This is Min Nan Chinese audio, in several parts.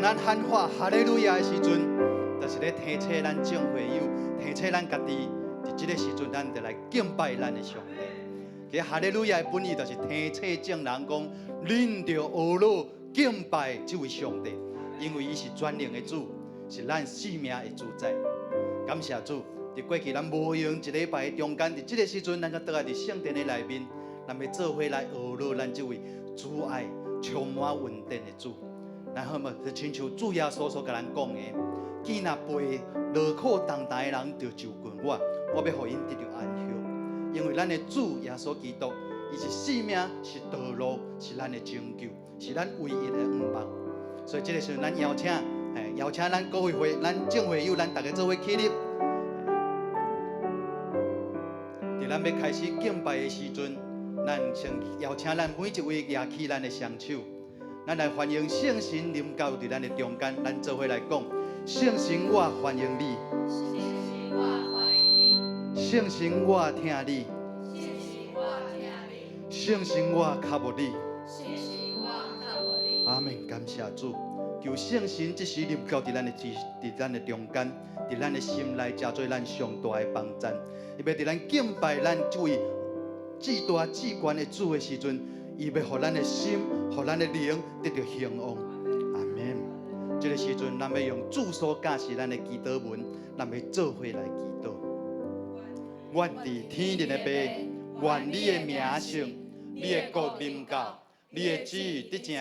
咱喊喊哈利路亞的時陣，就是咧提醒咱眾會友，提醒咱家己，佇這个時陣，咱就來敬拜咱的上帝。其實哈利路亞的本意就是提醒眾人講，恁著學樂敬拜這位上帝，因為伊是全能的主，是咱生命的主宰。感謝主，佇過去咱無閒一禮拜的中間，佇這个時陣，咱閣倒來佇聖殿的內面，咱欲做伙來學樂咱這位慈愛、充滿恩典的主。然後嘛，就親像主耶穌所共咱講的，見若背勞苦重擔的人，就就近我，我欲予𪜶得著安息。因為咱的主耶穌基督，伊是生命，是道路，是咱的拯救，是咱唯一的向望。所以這个時陣，咱邀請，邀請咱各位會、咱眾會友，咱逐家做伙起立。佇咱欲開始敬拜的時陣，咱先邀請咱每一位舉起咱的雙手，咱來歡迎聖神臨到佇咱的中間，咱做伙來講：聖神，我歡迎你；聖神，我歡迎你；聖神，我疼你；聖神，我疼你；聖神，我渴慕你。聖神，我渴慕你。阿門！感謝主，求聖神這時臨到佇咱的中間，佇咱的心內，成做咱上大的幫贊。伊欲佇咱敬拜咱這位至大至懸的主的時陣，伊欲予咱的心，予咱的靈得著興旺。阿門。這个時陣，咱欲用主所教示咱的祈禱文，咱欲做伙來祈禱。阮佇天頂的父，願你的名聖，你的國臨到，你的旨意得成，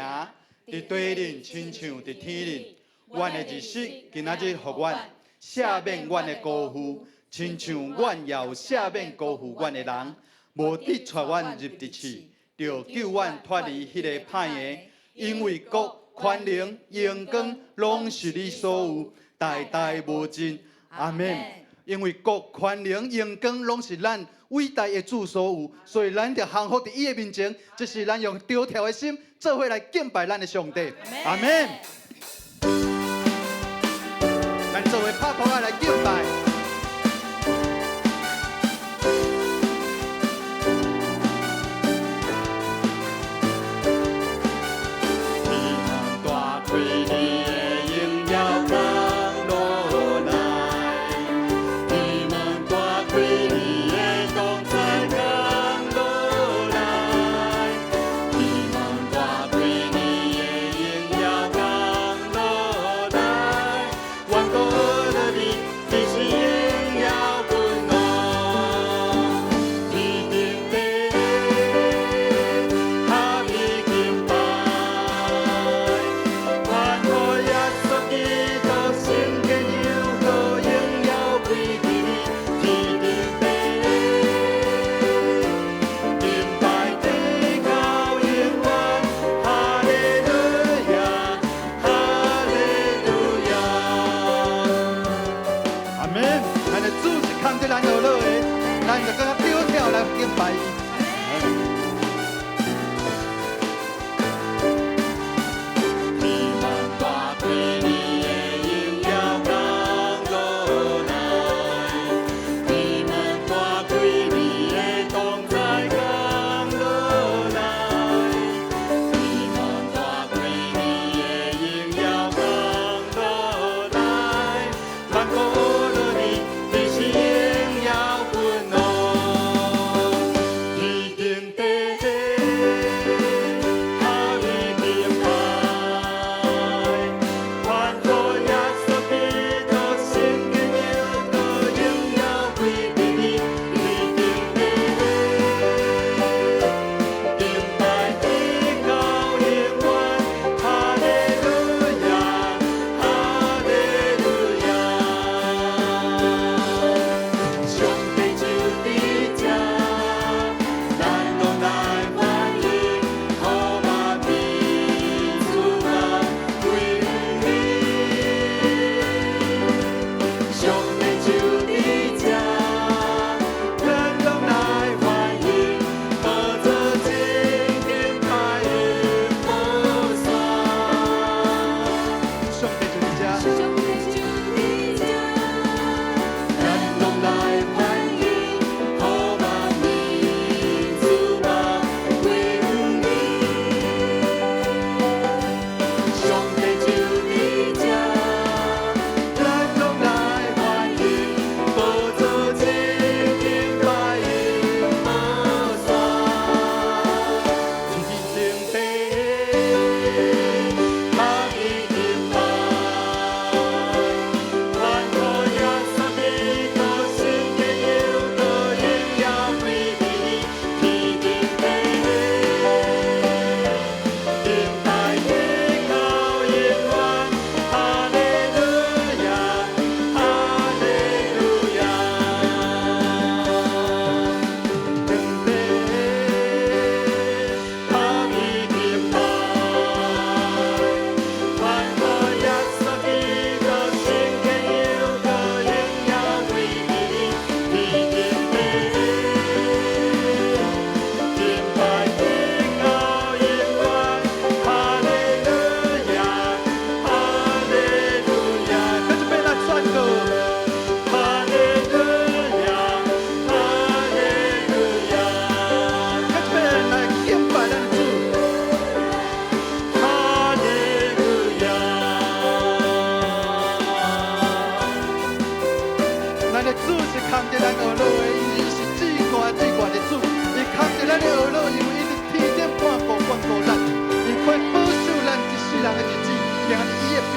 佇地頂親像佇天頂。阮的日食今仔日予阮，赦免阮的辜負，親像阮也有赦免辜負阮的人。無得帶阮入佇試，著救阮脫離彼个歹的。因為國、權能、榮光，攏是你所有，代代無盡。阿門。因為國、權能、榮光，攏是咱偉大的主所有，所以咱就降服佇伊的面前。這是咱用著跳的心，做伙來敬拜咱的上帝。阿門。咱做伙拍鼓仔來敬拜。天門大開，你的榮耀降落來；天門大開，你的同在降落來；天門大開，你的榮耀降落來。願國學樂你，你是耶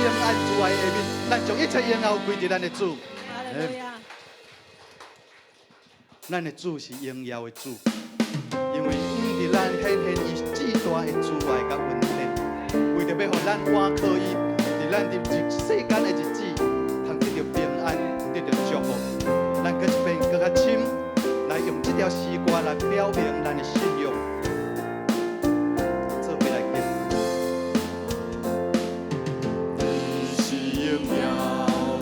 安慈愛下面，咱將一切榮耀歸佇咱的主。哈利路亞。咱的主是榮耀的主，因為向佇咱顯現伊至大的慈愛佮恩典，為著欲予咱倚靠伊，佇咱佇世間的日子，通得著平安，得著祝福。咱閣一遍閣較深，來用這條詩歌來表明咱的信仰。做伙來敬。你是榮耀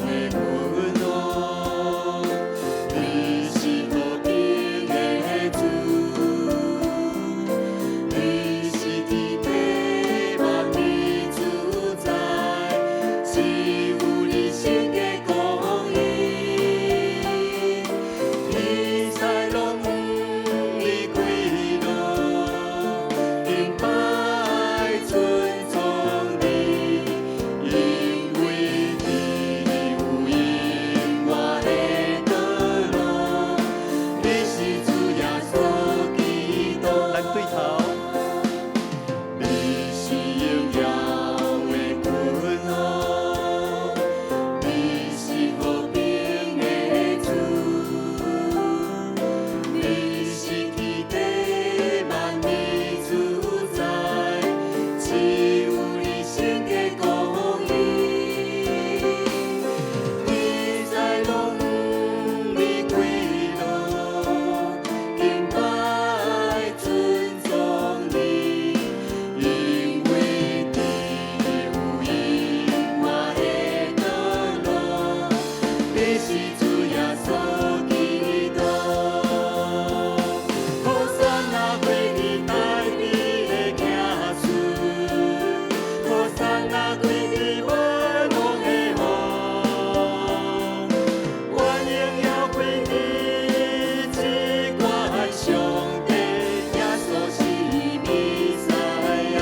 的君王，你是和平的主，你是天地萬民主宰，賜予你聖潔公義，天使攏向你跪落，敬拜尊崇你。因為佇你有永活的道路，你是主耶穌基督。咱對頭。你是榮耀的君王，你是和平的主，你是天地萬民主宰，賜予你聖潔公義，天使攏向你跪落，敬拜尊崇你，因為佇你有永活的道路，你是主耶穌基督。和散那歸佇大衛的子孫，和散那歸佇萬王的王，願榮耀歸佇至高上帝，耶穌是彌賽亞。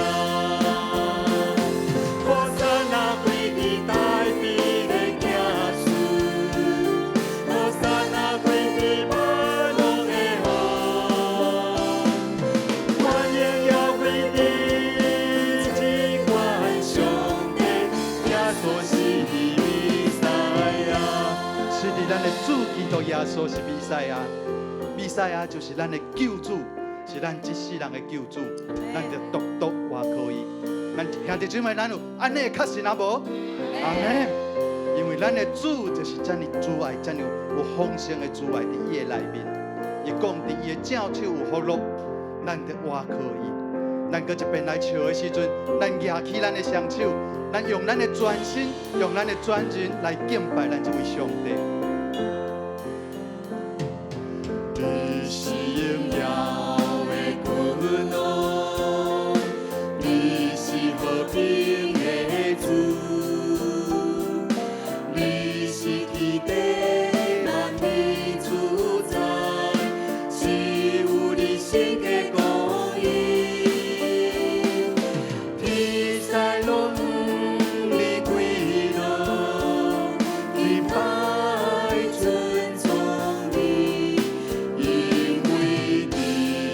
和散那歸佇大衛的子孫，和散那歸佇萬王的王，願榮耀歸佇至高上帝，耶穌是彌賽亞。是佇咱的主基督耶穌是彌賽亞，彌賽亞就是咱的救主，是咱這世人的救主，咱就獨獨倚靠伊。咱兄弟姊妹，咱有按呢的確信啊無？阿們。因為咱的主就是遮爾慈愛，遮爾有豐盛的慈愛佇伊的內面。伊講佇伊的正手有福樂，咱就倚靠伊。咱閣一遍來唱的時陣，咱舉起咱的雙手，咱用咱的全身，用咱的全人來敬拜咱這位上帝。你是榮耀的君王，你是和平的主，你是天地萬民主宰，賜予你聖潔公義，天使攏向你跪落，敬拜尊崇你。因為佇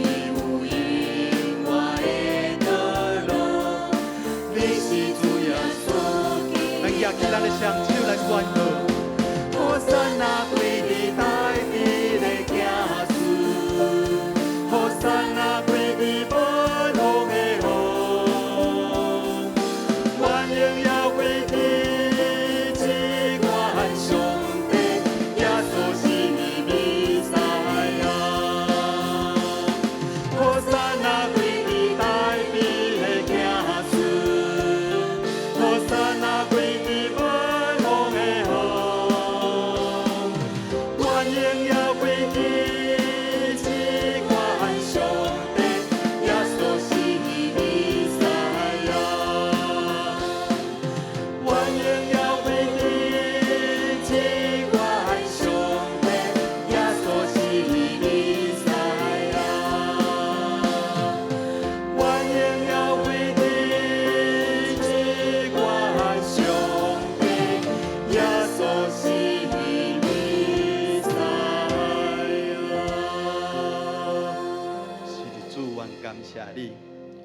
你有永活的道路，你是主耶穌基咱舉起咱的雙手來宣告。和散那歸佇大衛的子孫，和散那歸佇萬王的王，願榮耀歸佇至高上帝，耶穌是彌賽亞。和散那歸佇大衛的子孫，和散那歸佇萬王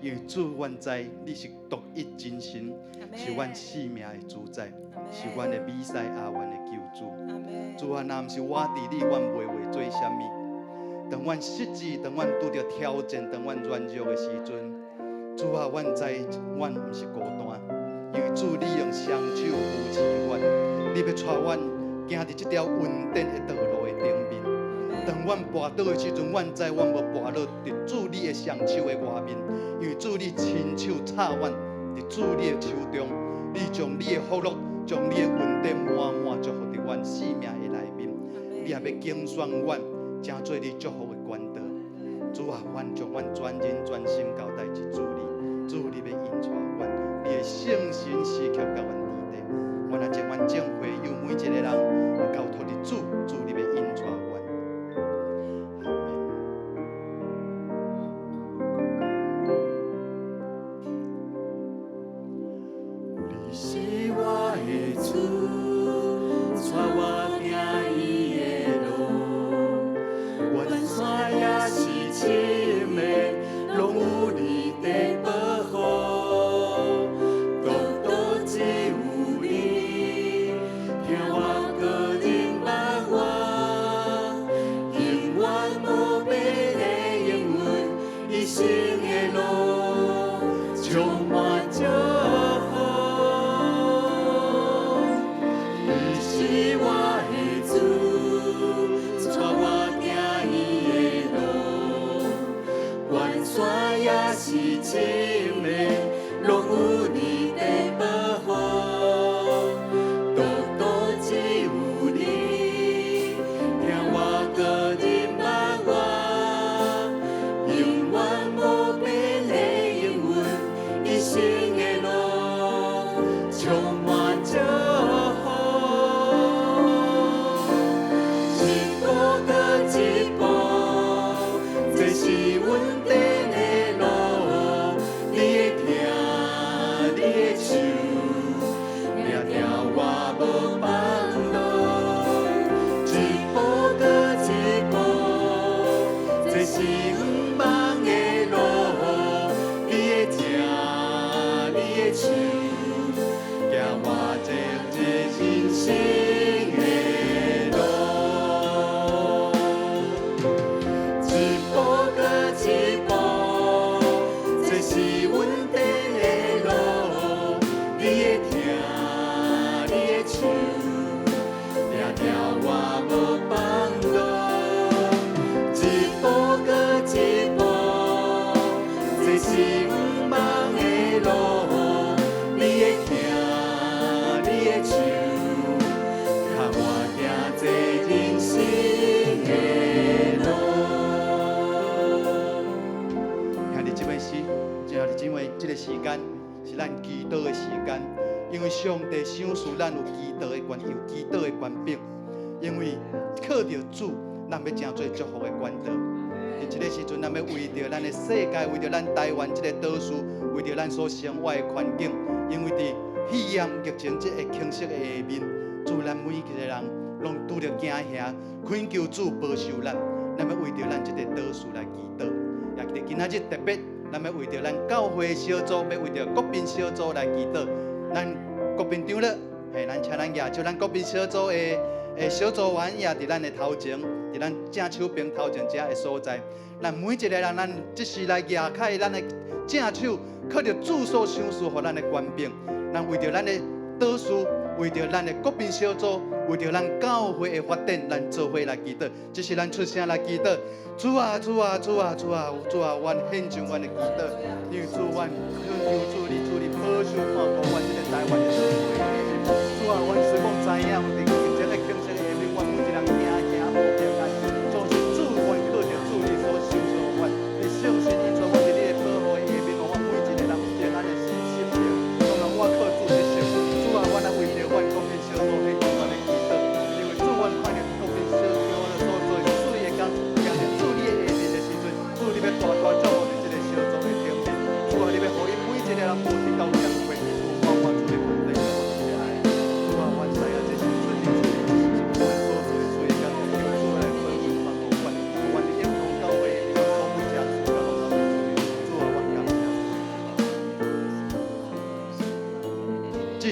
因為主，阮知你是獨一真神，是阮生命的主宰，是阮的彌賽亞，阮的救主。主啊，若毋是倚佇你，阮袂會做啥物。當阮失志，當阮拄著挑戰，當阮軟弱的時陣，主啊，阮知阮毋是孤單，因為主你用雙手扶持阮，你欲帶阮行佇這條穩定的道路的頂面。當阮跋倒的時陣，阮知阮無跋落佇主你的雙手的外面，因為主你親手插阮佇主你的手中，你將你的福樂，將你的恩典滿滿祝福佇阮生命的內面。你也欲揀選阮，成做你祝福的管道。主啊，阮將阮全人全心交代佇主你，主你欲引帶阮，你的聖神時刻佮阮佇底。阮也將阮眾會友每一個人交託佇主，主你欲引帶阮。阿們。你是我的主，帶我行義的路，懸山也是深的，攏有你在保護。獨獨只有你，聽我個人萬我，永遠無變的應允，一生的路充滿祝福。你是我的主，帶我行義的路，懸山也是深的，攏有你在保護。獨獨只有你，聽我個人萬我，永遠無變的應允，一生的路充滿祝福。一步閣一步，這是穩定的路。你的疼，你的手，掠牢我無放落。一步閣一步，這是毋茫的路。你的疼，你的手，行我這這人生的路。一步閣一步，這是穩定的路。你的疼，你的手，掠牢我無放落。一步閣一步，這是毋茫的路。你的疼，你的手，牽我行這人生的路。兄弟姊妹是，兄弟姊妹，這個時間是咱祈禱的時間，因為上帝賞賜咱有祈禱的權，有祈禱的權柄，因為靠著主，咱欲成做祝福的管道。佇這個時陣，咱欲為著咱的世界，為著咱台灣這個島嶼，為著咱所生活的環境，因為佇肺炎疫情這個情勢的下面，主咱每一個人攏拄著驚嚇，懇求主保守咱。咱欲為著咱這個島嶼來祈禱，也佇今仔日特別，咱欲為著咱教會小組，欲為著國賓小組來祈禱。咱國賓長老，嘿，咱請咱舉手，咱國賓小組的小組員也佇咱的頭前，佇咱正手邊頭前這的所在。咱每一個人，咱這時來舉開咱的正手，靠著主所賞賜予咱的權柄，咱為著咱的島嶼，為著咱的國賓小組，為著咱教會的發展，咱做伙來祈禱。這時咱出聲來祈禱。主啊，主啊，主啊，主啊，主啊，阮獻上阮的祈禱，因為主，阮懇求主你，主你保守看顧阮這個台灣的島嶼。主啊，阮雖講知影，佇疫情的情勢下面，阮每一個人驚驚無平安。總是主，阮靠著主你所賞賜予阮，你聖神引帶阮佇你的保護的下面，予阮每一個人有平安的心心靈。當然，我靠主得勝。主啊，阮來為著阮國賓小組彼阮來祈禱，因為主，阮看著國賓小組所做的水的工，行佇主你的下面的時陣，主你欲大大祝福佇這個小組的頂面。主啊，你欲予𪜶每一個人無一道欠缺，有滿滿主的恩典。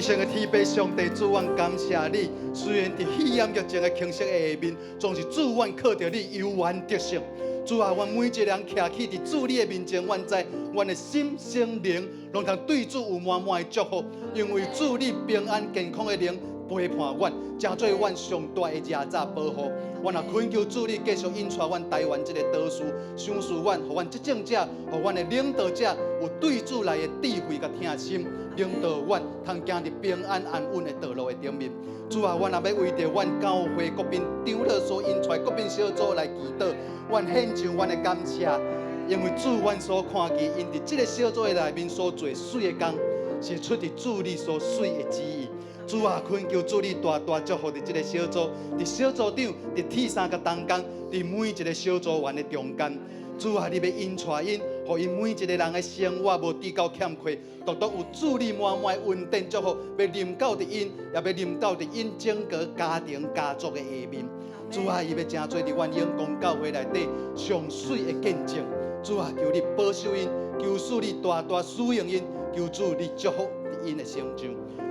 至聖的天父上帝主，阮感謝你。雖然佇彼炎疫情的情勢下面，總是主，阮靠著你猶原得勝。主啊，阮每一個人徛起佇主你的面前，阮知阮的心、身、靈，攏通對主有滿滿的祝福，因為主你平安健康的靈陪伴阮，成做阮上大的遮罩保護。阮也懇求主你繼續引帶阮台灣這個導師，賞賜阮，予阮執政者，予阮的領導者有對主來的智慧佮疼心，領導阮通行佇平安安穩的道路的頂面。主啊，阮也欲為著阮教會國賓長老所引帶國賓小組來祈禱，阮獻上阮的感謝，因為主阮所看見，𪜶佇這個小組的內面所做媠的工，是出佇主你所媠的旨意。主啊，懇求主你大大祝福佇這個小組，佇小組長、佇鐵三佮同工，佇每一個小組員的中間。主啊，你欲引帶𪜶，予𪜶每一個人的生活無至到欠缺，獨獨有主你滿滿的恩典祝福，欲臨到佇𪜶，也欲臨到佇𪜶整個家庭家族的下面。主啊，伊欲成做佇阮永光教會內底上媠的見證。主啊，求你保守𪜶，求主你大大使用𪜶，求主你祝福佇𪜶的成就。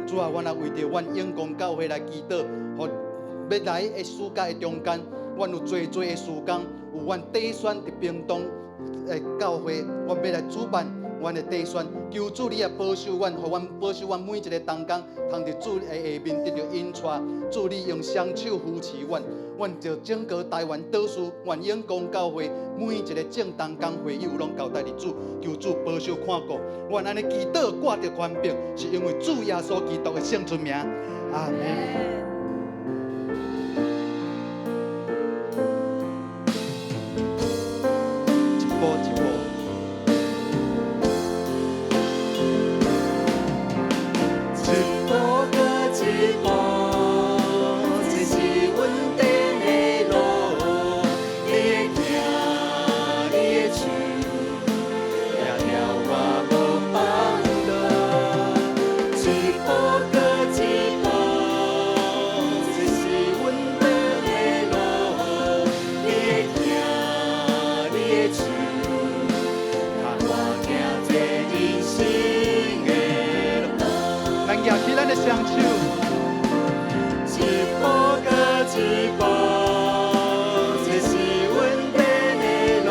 主啊，阮也為著阮永光教會來祈禱，予欲來的暑假的中間，阮有濟濟的事工，有阮短宣佇屏東的教會，阮欲來主辦阮的短宣，求主你也保守阮，予阮保守阮每一個同工，通佇主的下面得著引帶，主你用雙手扶持阮，阮就整個台灣導師，阮永光教會每一個眾同工會友攏交代佇主，求主保守看顧。阮按呢祈禱掛著權柄，是因為主耶穌基督的聖尊名。阿們。一步一步。一步閣一步，這是穩定的路。你的疼，你的手，掠牢我無放落。一步閣一步，這是穩定的路。你的疼，你的手，牽我行這人生的路。咱舉起咱的雙手。一步閣一步，這是穩定的路。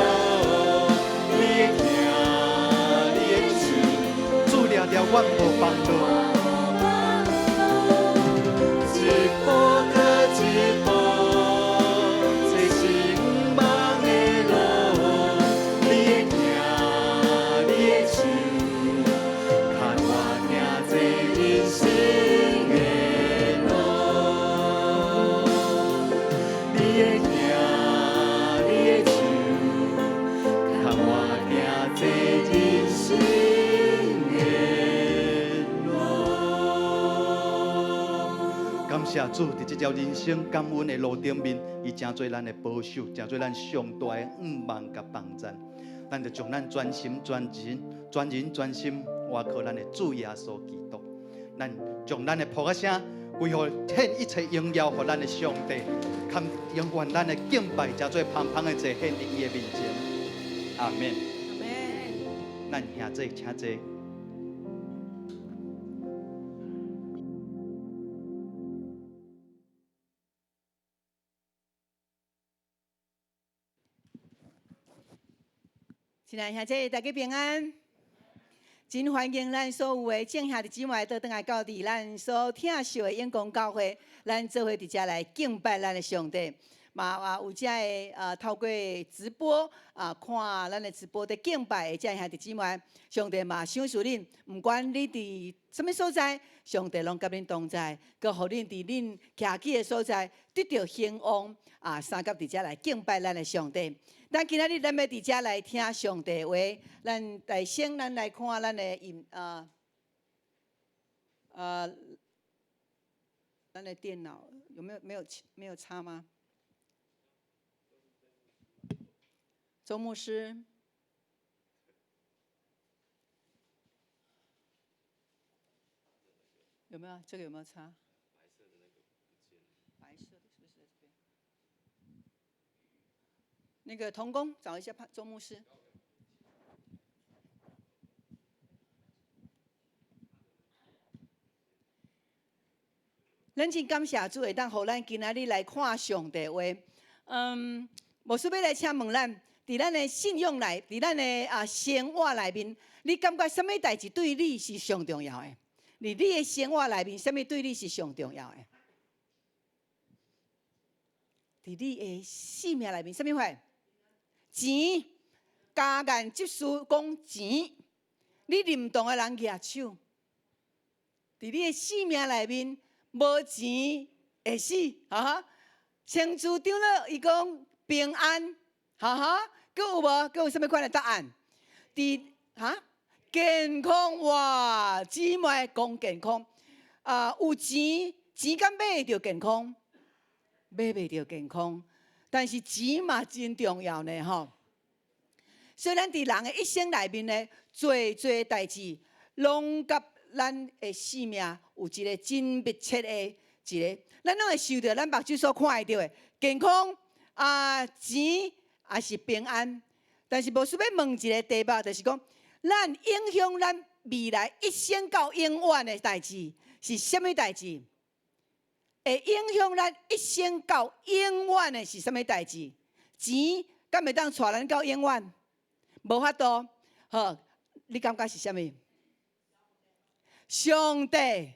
你的疼，你的手，主掠牢阮無放落。一步閣一步，這是毋茫的路。你的疼，你的手，牽我行這人生的路。你的疼，你的手，牽我行這人生的路。感謝主，佇這條人生感恩的路頂面，伊成做咱的保守，成做咱上大的向望佮幫贊。咱就將咱全心全人、全人全心倚靠咱的主耶穌基督。咱將咱的噗仔聲歸予獻一切榮耀予咱的上帝，堪永遠咱的敬拜成做芳芳的祭獻佇伊的面前。阿們。咱兄弟請坐。親愛兄弟，大家平安。真歡迎咱所有的眾兄弟姊妹倒轉來到佇咱所疼惜的永光教會，咱做伙佇遮來敬拜咱的上帝。嘛啊有遮的透過直播啊看咱的直播佇敬拜的遮兄弟姊妹，上帝嘛賞賜恁，毋管你佇啥物所在，上帝攏佮恁同在，閣予恁佇恁徛起的所在得著興旺啊，相佮佇遮來敬拜咱的上帝。咱今仔日咱欲佇遮來聽上帝話，咱來先咱來看咱的影啊咱的電腦有沒有沒有沒有插嗎？周牧師，有沒有？這個有沒有插？白色的是不是在這邊？那個同工找一下周牧師。咱真感謝主會當予咱今仔日來看上帝話。牧師欲來請問咱，佇咱的信仰內，佇咱的生活內面，你感覺啥物代誌對你是上重要的？佇你的生活內面，啥物對你是上重要的？佇你的性命內面，啥物貨？錢，加言執事講錢，你認同的人舉手。佇你的性命內面，無錢會死，哈哈。清楚長老伊講平安，哈哈。閣有無？閣有啥物款的答案？佇哈健康哇，姊妹講健康啊，有錢錢敢買會著健康？買袂著健康，但是錢嘛真重要呢，吼。所以咱佇人的一生內面呢，濟濟代誌，攏佮咱的性命有一個真密切的一個，咱攏會受著咱目睭所看會著的健康啊、錢，抑是平安。但是牧師欲問一個題目，就是講，咱影響咱未來一生到永遠的代誌是啥物代誌？會影響咱一生到永遠的是啥物代誌？錢敢會當帶咱到永遠？無法度。好，你感覺是啥物？上帝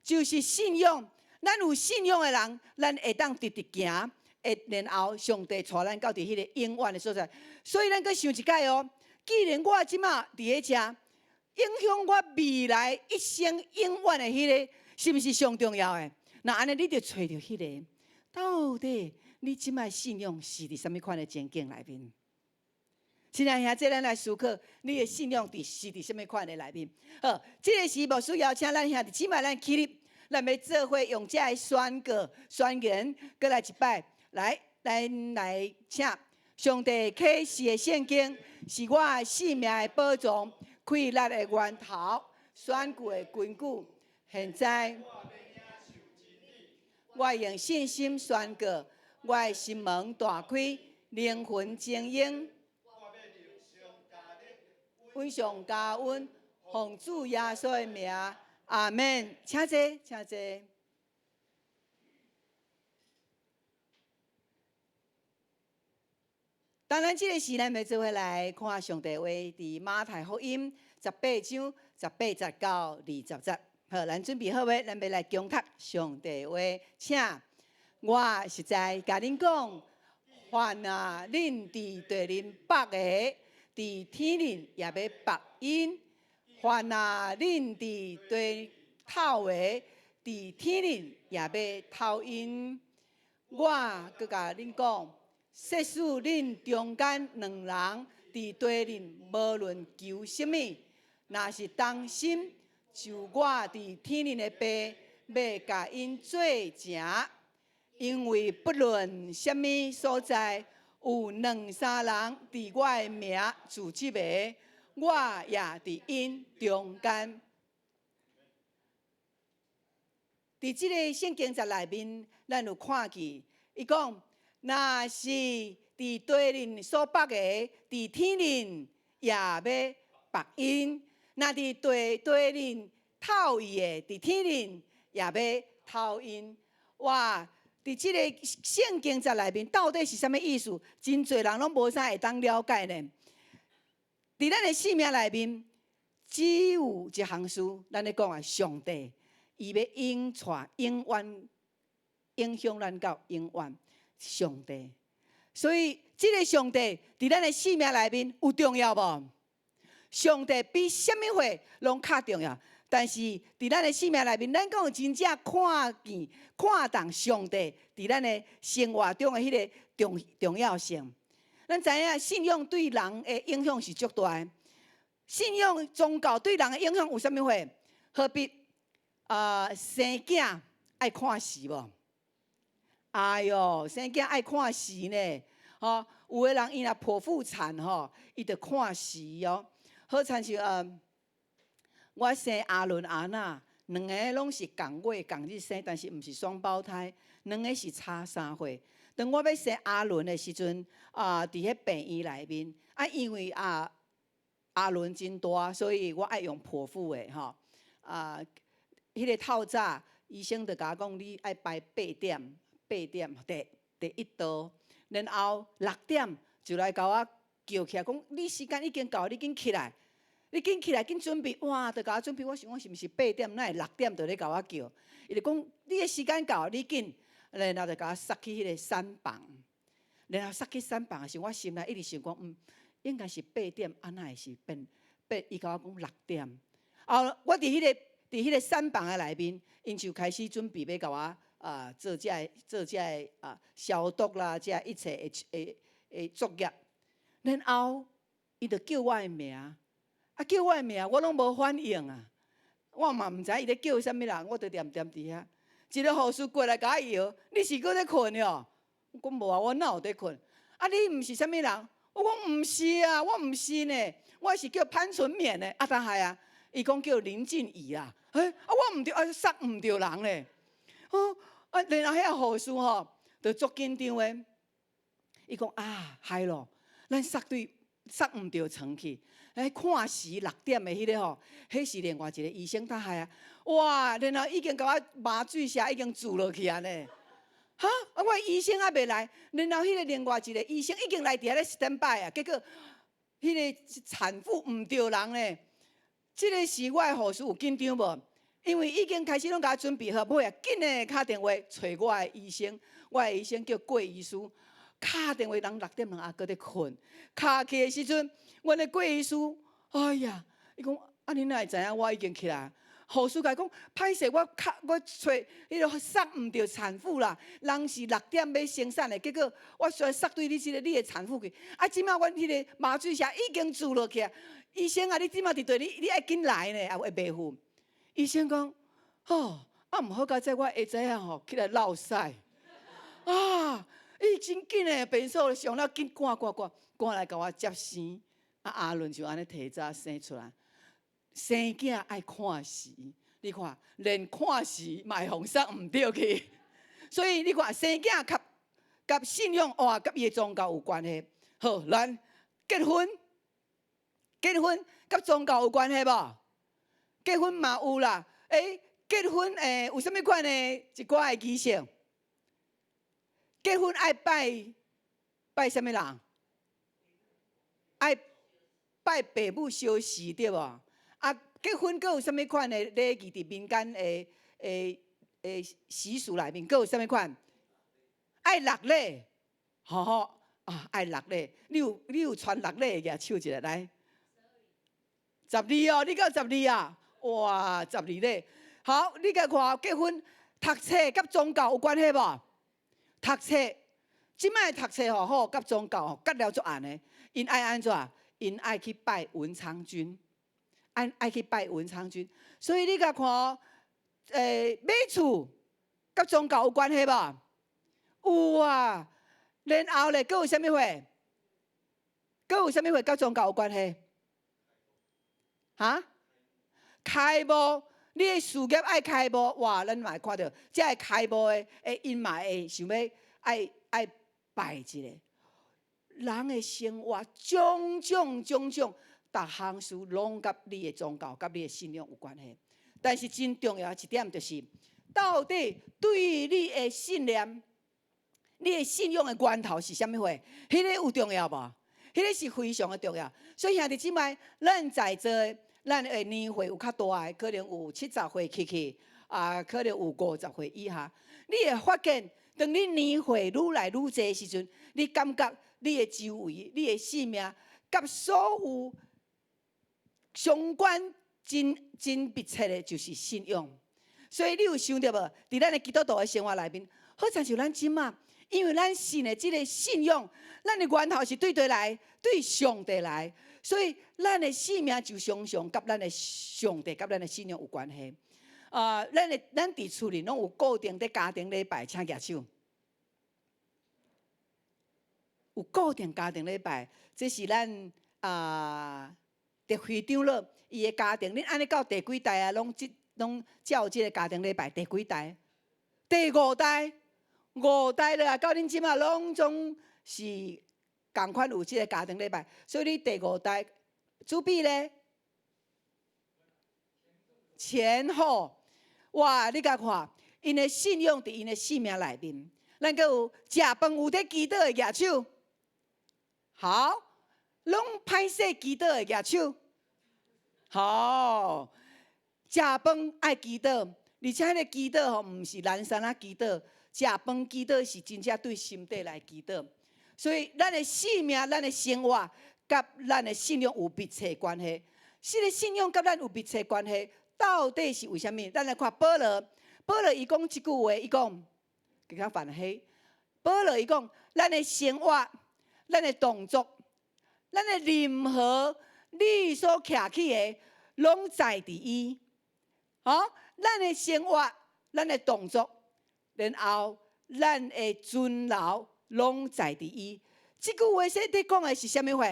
就是信仰。咱有信仰的人，咱會當直直行，會然後上帝帶咱到佇彼个永遠的所在。所以咱閣想一擺哦，既然我這馬佇咧遮，影響我未來一生永遠的彼个，是毋是上重要的？若按呢，你就揣著彼个，到底你這擺信仰是佇啥物款的情景內面？親愛兄弟，咱來思考，你的信仰佇是佇啥物款的內面？好，這个時牧師邀請咱兄弟姊妹，咱起立，咱欲做伙用這个宣告、宣言，閣來一擺，來，咱來請上帝啟示的聖經，是我性命的寶藏，氣力的源頭，宣告的根據。現在，我用信心宣告，我的心門大開，靈魂晶瑩。恩上加恩，奉主耶穌的名，阿門。請坐，請坐。當咱這个時，咱欲做伙來看上帝話，佇馬太福音18章18節到20節。好，咱準備好未？咱欲來恭讀上帝話，請我實在共恁講，凡啊，恁佇地面縛的，佇天頂也欲縛𪜶；凡啊，恁佇地透的，佇天頂也欲透𪜶。我閣共恁講，設使恁中間兩人佇地面無論求啥物，若是同心，就我佇天頂的爸欲共𪜶做成。因為不論啥物所在，有兩三人佇我的名聚集的，我也佇𪜶中間。佇這个聖經節內面，咱有看見，伊講，若是佇地面所縛的，佇天頂也欲縛𪜶；若佇地面透伊的，佇天頂也欲透𪜶。哇！佇這个聖經節內面，到底是啥物意思？真濟人攏無啥會當了解呢。佇咱的性命內面，只有一項事，咱咧講啊，上帝，伊欲永帶永遠影響咱到永遠。上帝，所以這个上帝佇咱的性命內面有重要無？上帝比啥物貨攏較重要。但是佇咱的性命內面，咱敢有真正看見、看重上帝佇咱的生活中的彼个重要性？咱知影信仰對人的影響是足大的。信仰宗教對人的影響有啥物貨？好比生囝愛看時無？哎喲，生囝愛看時呢，吼，有的人伊若剖腹產吼，伊就看時哦。好親像我生阿倫阿娜，兩个攏是仝月仝日生，但是毋是雙胞胎，兩个是差3歲。當我欲生阿倫的時陣，佇彼病院內面，因為阿倫真大，所以我愛用剖腹的吼。彼个透早，醫生就共我講，你愛排八點，八點第一道，然後6點就來共我叫起來，講你時間已經到，你緊起來，你緊起來，緊準備。哇！就共我準備，我想講是毋是八點，哪會六點就咧共我叫？伊就講你的時間到，你緊，然後就共我捒去彼個產房。然後捒去產房的時，我心內一直想講，應該是八點，啊，哪會是變變？伊共我講六點。後我佇彼個產房的內面，𪜶就開始準備欲共我啊做這個啊消毒啦，這一切的作業。然後伊就叫我的名，啊叫我的名，我攏無反應啊。我嘛毋知伊咧叫啥物人，我就恬恬佇遐。一個護士過來共我搖，你是閣咧睏喲？我講無啊，我哪有佇睏？啊，你毋是啥物人？我講毋是啊，我毋是呢，我是叫潘純綿的。啊，但係啊，伊講叫林靜儀啦。欸，啊，我毋對，啊，捒毋著人咧。哦，啊，然後彼個護士吼，就足緊張的。伊講啊，害咯，咱捒對捒毋著床去。欸，看時六點的彼個吼，彼是另外一個醫生搭害啊。哇，然後已經共我麻醉射已經注落去啊呢。哈！啊，我醫生猶未來，然後彼個另外一個醫生已經來佇遐咧 stand by 啊。結果，彼個產婦毋著人咧。這個時我的護士有緊張無？因為已經開始攏共我準備好，尾啊緊的敲電話揣我的醫生，我的醫生叫郭醫師，敲電話人六點人猶閣咧睏，敲去的時陣，阮的郭醫師，哎呀，伊講啊，你哪會知影我已經起來？護士共伊講，歹勢，我敲我揣彼個捒毋著產婦啦，人是六點欲生產的，結果我煞捒對你這個你的產婦去，啊，這擺阮彼個麻醉射已經注落去啊，醫生啊，你這擺佇佗，你愛緊來呢，啊，會袂赴。醫生講，哦，啊，毋好佳哉，我下早吼起來落屎，啊，伊真緊的，便所上了緊趕趕趕趕來共我接生，啊，阿倫就按呢提早生出來。生囝愛看時，你看連看時嘛會予捒毋著去，所以你看生囝佮信仰哇，佮伊的宗教有關係。好，咱結婚，結婚佮宗教有關係無？結婚嘛有啦。欸，結婚有啥物款的一寡的儀式？結婚愛拜拜啥物人？愛拜爸母相示對無？啊，結婚閣有啥物款的禮儀？佇民間的習俗內面，閣有啥物款？愛六禮，吼吼啊，愛六禮。你有傳六禮的，舉手一下來。十二哦，你閣有十二啊？哇，十二禮。好，你共看結婚讀冊佮宗教有關係無？讀冊，這擺讀冊吼好，佮宗教吼結了足絚的。𪜶愛按怎？𪜶愛去拜文昌君。愛去拜文昌君，所以你共看哦，買厝佮宗教有關係無？有啊。然後咧，閣有啥物貨？閣有啥物貨佮宗教有關係？哈？開幕，你的事業愛開幕，哇！咱嘛會看著，這个開幕的，欸，𪜶嘛會想欲愛拜一下。人的生活種種種種。逐項事攏佮你的宗教、佮你的信仰有關係，但是真重要一點就是，到底對你的信念、你的信仰的源頭是啥物貨？彼個有重要無？彼個是非常的重要。所以兄弟姊妹，咱在座的，咱的年歲有較大的，可能有70歲起去，啊，可能有50歲以下。你會發現，當你年歲愈來愈濟的時陣，你感覺你的周圍、你的生命，佮所有相關真真密切的，就是信仰。所以你有想著無？佇咱的基督徒的生活內面，好親像咱這馬，因為咱信的這個信仰，咱的源頭是對佗來？對上帝來。所以咱的生命就常常佮咱的上帝、佮咱的信仰有關係。啊，咱佇厝裡攏有固定佇家庭禮拜，請舉手。有固定家庭禮拜，這是咱啊。特會長老伊的家庭，恁按呢到第幾代啊？攏照這个家庭禮拜第幾代？第五代，五代了啊！到恁這馬攏總是仝款有這个家庭禮拜，所以你第五代主筆咧前後，哇！你共看， 𪜶的信仰佇𪜶的性命內面。咱閣有食飯有咧祈禱的舉手，好，攏歹勢祈禱的舉手，好，食飯愛祈禱，而且彼个祈禱吼，毋是懶散仔祈禱，食飯祈禱是真正對心底來祈禱。所以，咱的性命、咱的生活，佮咱的信仰有密切關係。這个信仰佮咱有密切關係，到底是為啥物？咱來看保羅，保羅伊講這句話，伊講較煩嘿。保羅伊講，咱的生活、咱的動作、咱的任何你所徛起的，攏在佇伊。吼，咱的生活、咱的動作，然後咱的存留，攏在佇伊。這句話說佇講的是啥物話？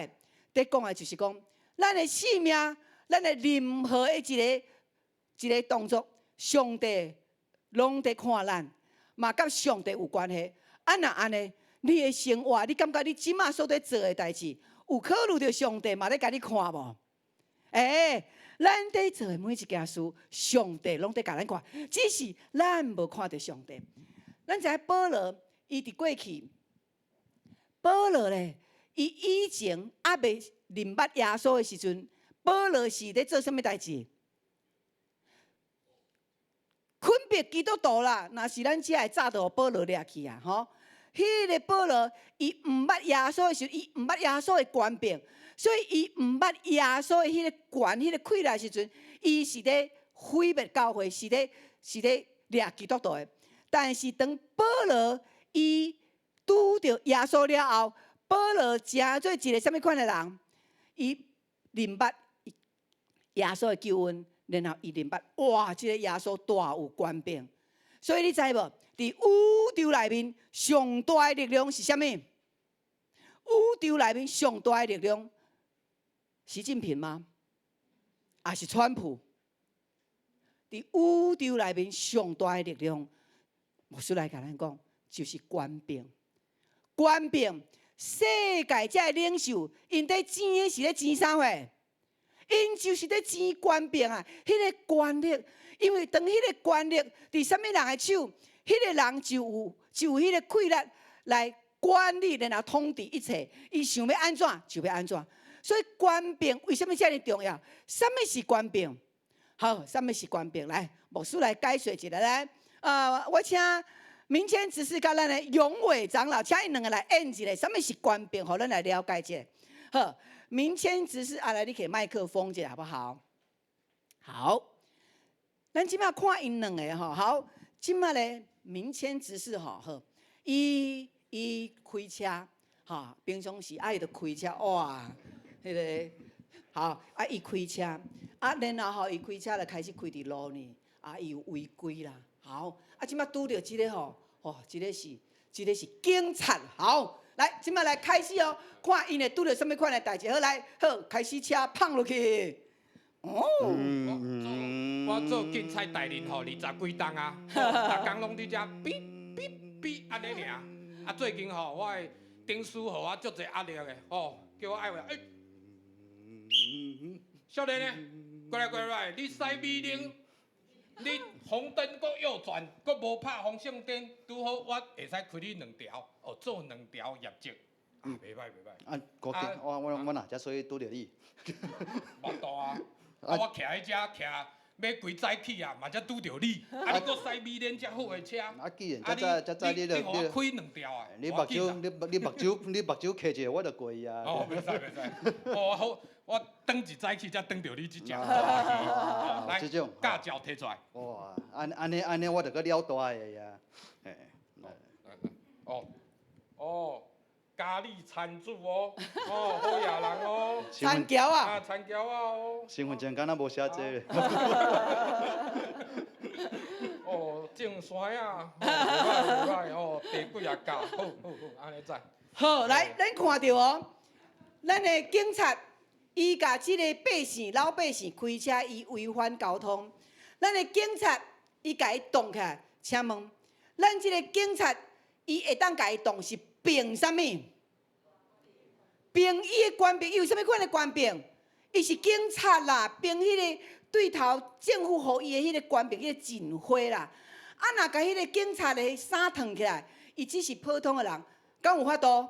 佇講的就是講，咱的性命，咱的任何的一个一个動作，上帝攏佇看咱，嘛佮上帝有關係。啊，若按呢，你的生活，你感覺你這馬所佇做的代誌，有考慮著上帝嘛咧共你看無？欸，咱佇做的每一件事，上帝攏佇共咱看，只是咱無看著上帝。咱知影保羅，伊佇過去，保羅咧，伊以前猶未認捌耶穌的時陣，保羅是咧做啥物代誌？捆綁基督徒啦，若是咱遮會早就予保羅掠去啊！吼，彼个保羅，伊毋捌耶穌的時陣，伊毋捌耶穌的權柄，所以伊毋捌耶穌的彼个權、彼个氣力時陣，伊是咧毀滅教會，是咧掠基督徒的。但是當保羅伊拄著耶穌了後，保羅成做一個啥物款的人？伊認捌耶穌的救恩，然後伊認捌，哇！這個耶穌大有權柄，所以你知無？佇宇宙內面上大的力量是啥物？宇宙內面上大的力量，習近平嗎？抑是川普？佇宇宙內面上大的力量，牧師來共咱講，就是權柄。權柄，世界這个領袖，𪜶佇爭的是咧爭啥貨？𪜶就是咧爭權柄啊！彼个權力，因為當彼个權力佇啥物人的手，彼个人就有彼个氣力來管理，然後統治一切。伊想欲按怎就欲按怎。所以權柄為啥物遮爾重要？啥物是權柄？好，啥物是權柄？來，牧師來解說一下來。我請明謙執事佮咱的勇偉長老，請𪜶兩个來演一下，啥物是權柄，予咱來了解一下。好，明謙執事，啊來，你提麥克風一下好不好？好，咱這馬看𪜶兩个吼，好，這馬咧，明謙執事吼，好，伊開車，吼，平常時啊，伊就開車，哇，彼个好，啊，伊開車，啊，然後吼，伊開車就開始開佇路呢，啊，伊有違規啦，好，啊，這馬拄著這个吼，哦，這个是警察，好。來，這馬來開始哦，看𪜶會拄著啥物款的代誌。好，來，好，開始車碰落去。哦。我做警察大人吼，二十幾冬啊，逐工攏佇遮嗶嗶嗶按呢爾。啊，最近吼，我的頂司予我足濟壓力的，吼，叫我愛話，欸，少年的，過來過來來，你駛米奶，你紅燈閣右轉，閣無拍方向燈，拄好我會使開你兩條，哦，做兩條業績，啊，袂歹袂歹。啊，國境，我若遮所以拄著你。無度啊，啊，我徛佇遮徛，欲規早起啊，嘛才拄著你，啊，你閣駛美輪遮好的車，啊，既然遮早遮早你就你予我開兩條啊，你目睭開一下，我就過去啊。哦，袂使袂使，哦好，我轉一早起才轉著你這隻，來，這種駕照提出來。哇，按呢我就閣了大的呀，嘿。哦，哦，家裡田主哦，哦，好野人哦。田僑啊。啊，田僑啊哦。身份證敢若無寫這个。哦，種山啊，袂歹袂歹哦，地幾仔甲，好好好，按呢讚。好，來，咱看著哦，咱的警察，伊共這个百姓、老百姓開車，伊違反交通。咱的警察，伊共伊擋起來，請問，咱這个警察，伊會當共伊擋是憑啥物？憑伊的權柄，伊有啥物款的權柄？伊是警察啦，憑彼个對頭政府予伊的彼个權柄，彼个警徽啦。啊，若共彼个警察的衫脫起來，伊只是普通的人，敢有法度？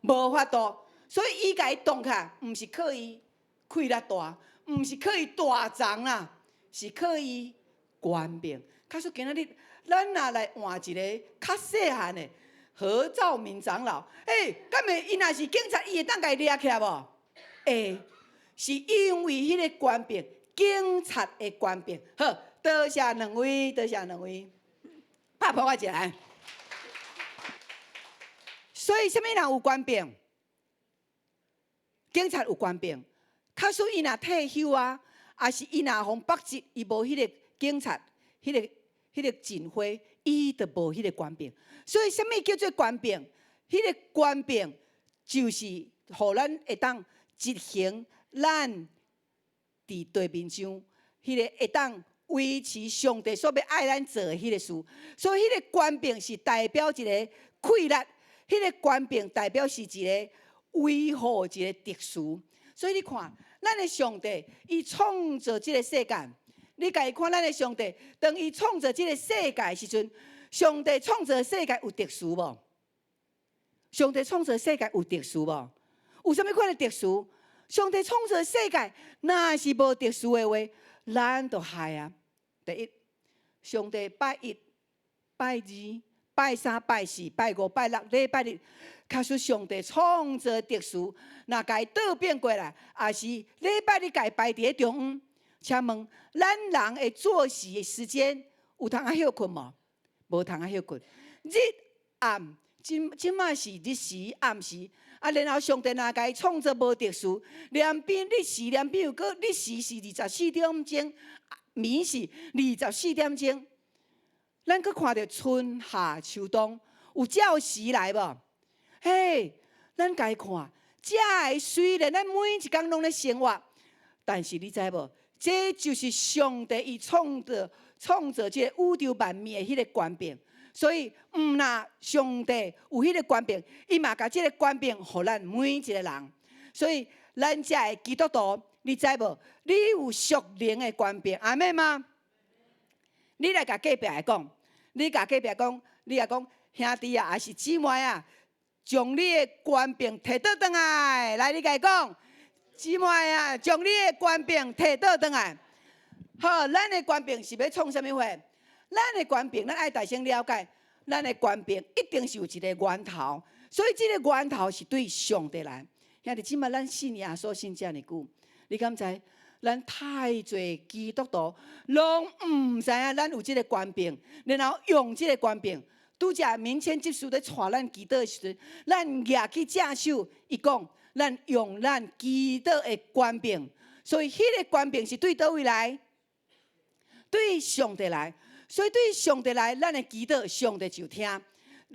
無法度。所以伊共伊擋起來，毋是靠伊氣力大，毋是靠伊大腸啦，是靠伊權柄。假使今仔日咱若來換一个較細漢的何兆明長老，欸，敢會伊若是警察，伊會當共伊掠起來無？會，是因為彼个權柄，警察的權柄。好，多謝兩位，多謝兩位，拍噗仔一下。所以，啥物人有權柄？警察有權柄。假使伊若退休啊，抑是伊若予剝職，伊無彼个警察，彼个警徽，伊就無彼个權柄。所以，啥物叫做權柄？彼个權柄就是予咱會當執行咱佇地面上，彼个會當維持上帝所欲愛咱做的彼个事。所以，彼个權柄是代表一个氣力，彼个權柄代表是一个維護一个秩序。所以你看，咱的上帝，伊創造這个世界，你共伊看咱的上帝，當伊創造這个世界的時陣，上帝創造世界有秩序無？上帝創造世界有秩序無？有啥物款的秩序？上帝創造世界，若是無秩序的話，咱就害啊！第一，上帝拜一、拜二、拜三、拜四、拜五、拜六，禮拜日，假使上帝創造秩序，若共伊倒變過來，抑是禮拜日共伊排佇咧中央，請問咱人的作息的時間有通啊歇睏無？無通啊歇睏。日暗，這這馬是日時暗時，啊，然後上帝若共伊創造無秩序，兩邊日時兩邊又閣日時是24點鐘，暝是24點鐘。咱閣看著春夏秋冬有照時來無？嘿，咱共伊看，這个雖然咱每一工攏咧生活，但是你知無？這就是上帝伊創造這个宇宙萬物的彼个權柄。所以，毋若上帝有彼个權柄，伊嘛共這个權柄予咱每一個人。所以，咱遮的基督徒，你知無？你有屬靈的權柄，阿們嗎？你來共隔壁的講，你共隔壁講，你共講兄弟啊，抑是姊妹啊，將你的權柄提倒轉來。來，你共伊講，姊妹啊，將你的權柄提倒轉來。好，咱的權柄是欲創啥物貨？咱的權柄，咱愛大聲了解，咱的權柄一定是有一个源頭，所以這个源頭是對上帝來。兄弟姊妹，咱信耶穌信遮爾久，你敢知？咱太濟基督徒攏毋知影咱有這个權柄，然後用這个權柄。拄才明謙執事咧帶咱祈禱的時陣，咱舉起正手，伊講咱用咱祈禱的權柄，所以彼个權柄是對佗位來？對上帝來。所以對上帝來，咱的祈禱上帝就聽。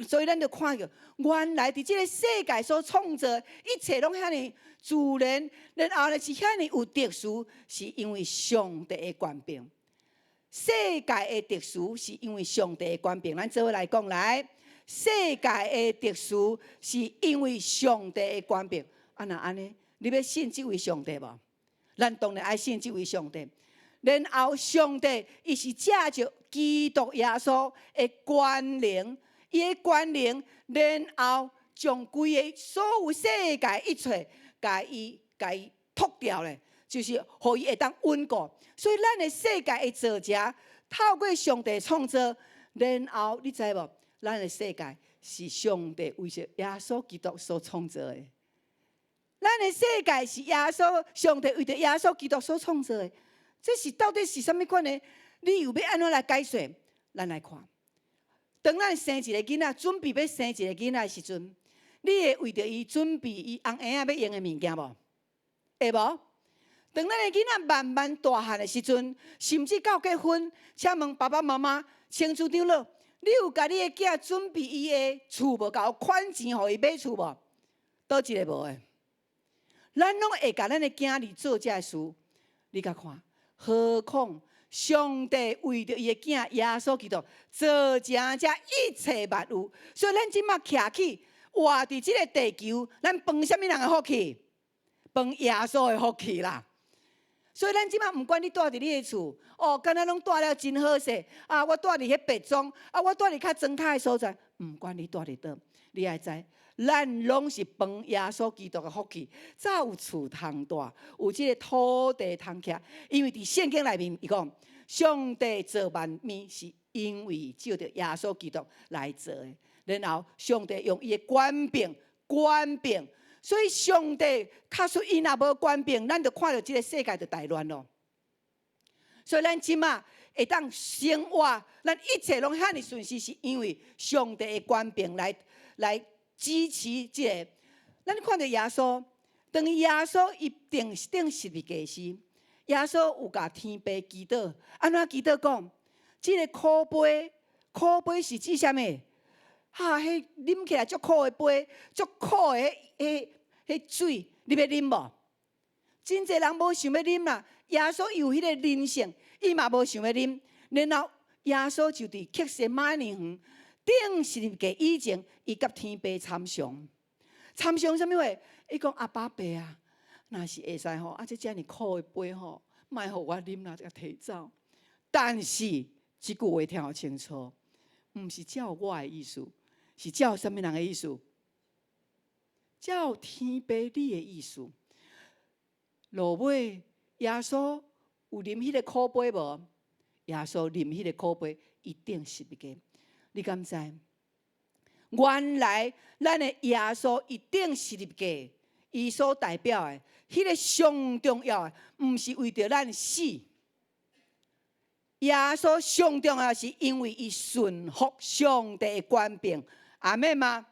所以咱就看著，原來佇這个世界所創造一切攏遐爾自然，然後呢是遐爾有秩序，是因為上帝的權柄。世界的秩序是因為上帝的權柄。咱做伙來講來，世界的秩序是因為上帝的權柄。啊，若按呢，你欲信這位上帝無？咱當然愛信這位上帝。然後上帝伊是藉著基督耶穌的權能，伊的權能，然後將規个所有世界一切，共伊脫掉咧，就是予伊會當穩固。所以咱的世界的造成，透過上帝創造，然後你知無？咱的世界是上帝為著耶穌基督所創造的。咱的世界是耶穌上帝為著耶穌基督所創造的。這是到底是啥物款的？你又欲按怎來解釋？咱來看，當咱生一個囡仔，準備欲生一個囡仔的時陣，你會為著伊準備伊紅嬰仔欲用的物件無？會無？當咱的囡仔慢慢大漢的時陣，甚至到結婚，請問爸爸媽媽、親處長老，你有共你的囝準備伊的厝無？共款錢予伊買厝無？佗一个無的？咱攏會共咱的囝兒做這个事，你共看？何況上帝為著伊的囝耶穌基督造成這一切萬有，所以咱這馬徛起活佇這個地球，咱分啥物人的福氣？分耶穌的福氣啦！所以咱這馬毋管你蹛佇你的厝，哦，敢若攏蹛了真好勢啊！我蹛佇彼別莊，啊，我蹛佇較莊跤的所在，毋管你蹛佇佗，你愛知，咱攏是蒙耶穌基督的福氣，才有厝通蹛，有這個土地通徛。因為佇聖經內面，伊講上帝造萬物是因為藉著耶穌基督來造的，然後上帝用伊的權柄，權柄。所以上帝確實伊若無權柄，咱就看著這個世界就大亂咯。所以咱這馬會當生活，咱一切攏遐爾順遂，是因為上帝的權柄來支持這個。咱看著耶穌，當耶穌伊釘十字架時，耶穌有共天父祈禱，按怎祈禱講？這個苦杯，苦杯是指啥物？哈！彼啉起來足苦的杯，足苦的彼水，你欲啉無？真濟人無想欲啉啦。耶穌有彼個靈性，伊嘛無想欲啉。然後耶穌就佇客西馬尼園釘十字架以前，伊佮天父參詳。參詳啥物話？伊講阿爸爸啊，若是會使吼，啊這遮爾苦的杯吼，莫予我啉啦，共提走。但是這句話聽予清楚，毋是照我的意思。是照啥物人的意思？照天父你的意思。落尾耶穌有啉彼個苦杯無？耶穌啉彼個苦杯，伊釘十字架。你敢知？原來咱的耶穌伊釘十字架，伊所代表的，彼個上重要的，毋是為著咱死。耶穌上重要是因為伊順服上帝的權柄。阿們嗎？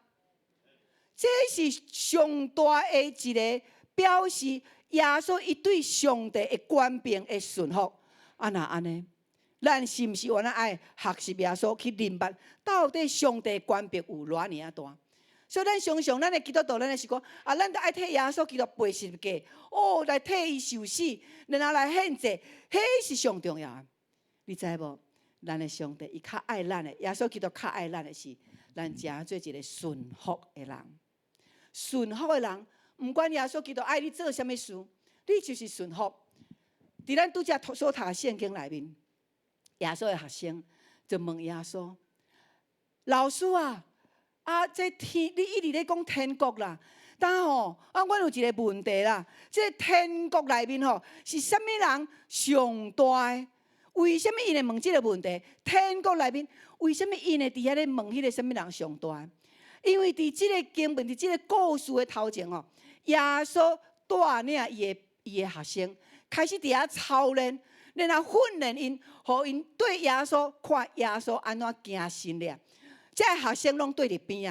這是上大的一個表示，耶穌伊對上帝的權柄的順服。啊，若按呢，咱是毋是原來愛學習耶穌去明白，到底上帝權柄有偌爾仔大？所以咱常常咱的基督徒，咱就是講啊，咱著愛替耶穌基督背十字架，哦，來替伊受死，然後來獻祭，彼是上重要的。你知無？咱的上帝伊較愛咱的，耶穌基督較愛咱的是，咱成做一個順服的人。順服的人，毋管耶穌基督愛你做啥物事，你就是順服。佇咱拄才所讀的聖經內面，耶穌的學生就問耶穌：老師啊，啊，這天你一直咧講天國啦，但吼啊，阮有一個問題啦，這天國內面吼是啥物人上大的？為啥物𪜶會問這個問題？天國內面為啥物𪜶會佇遐咧問彼個啥物人上大？因為佇這個經文，佇這個故事的頭前吼，耶穌帶領伊的學生開始佇遐操練，然後訓練𪜶，予𪜶對耶穌看耶穌按怎行神跡。這个學生攏綴佇邊仔，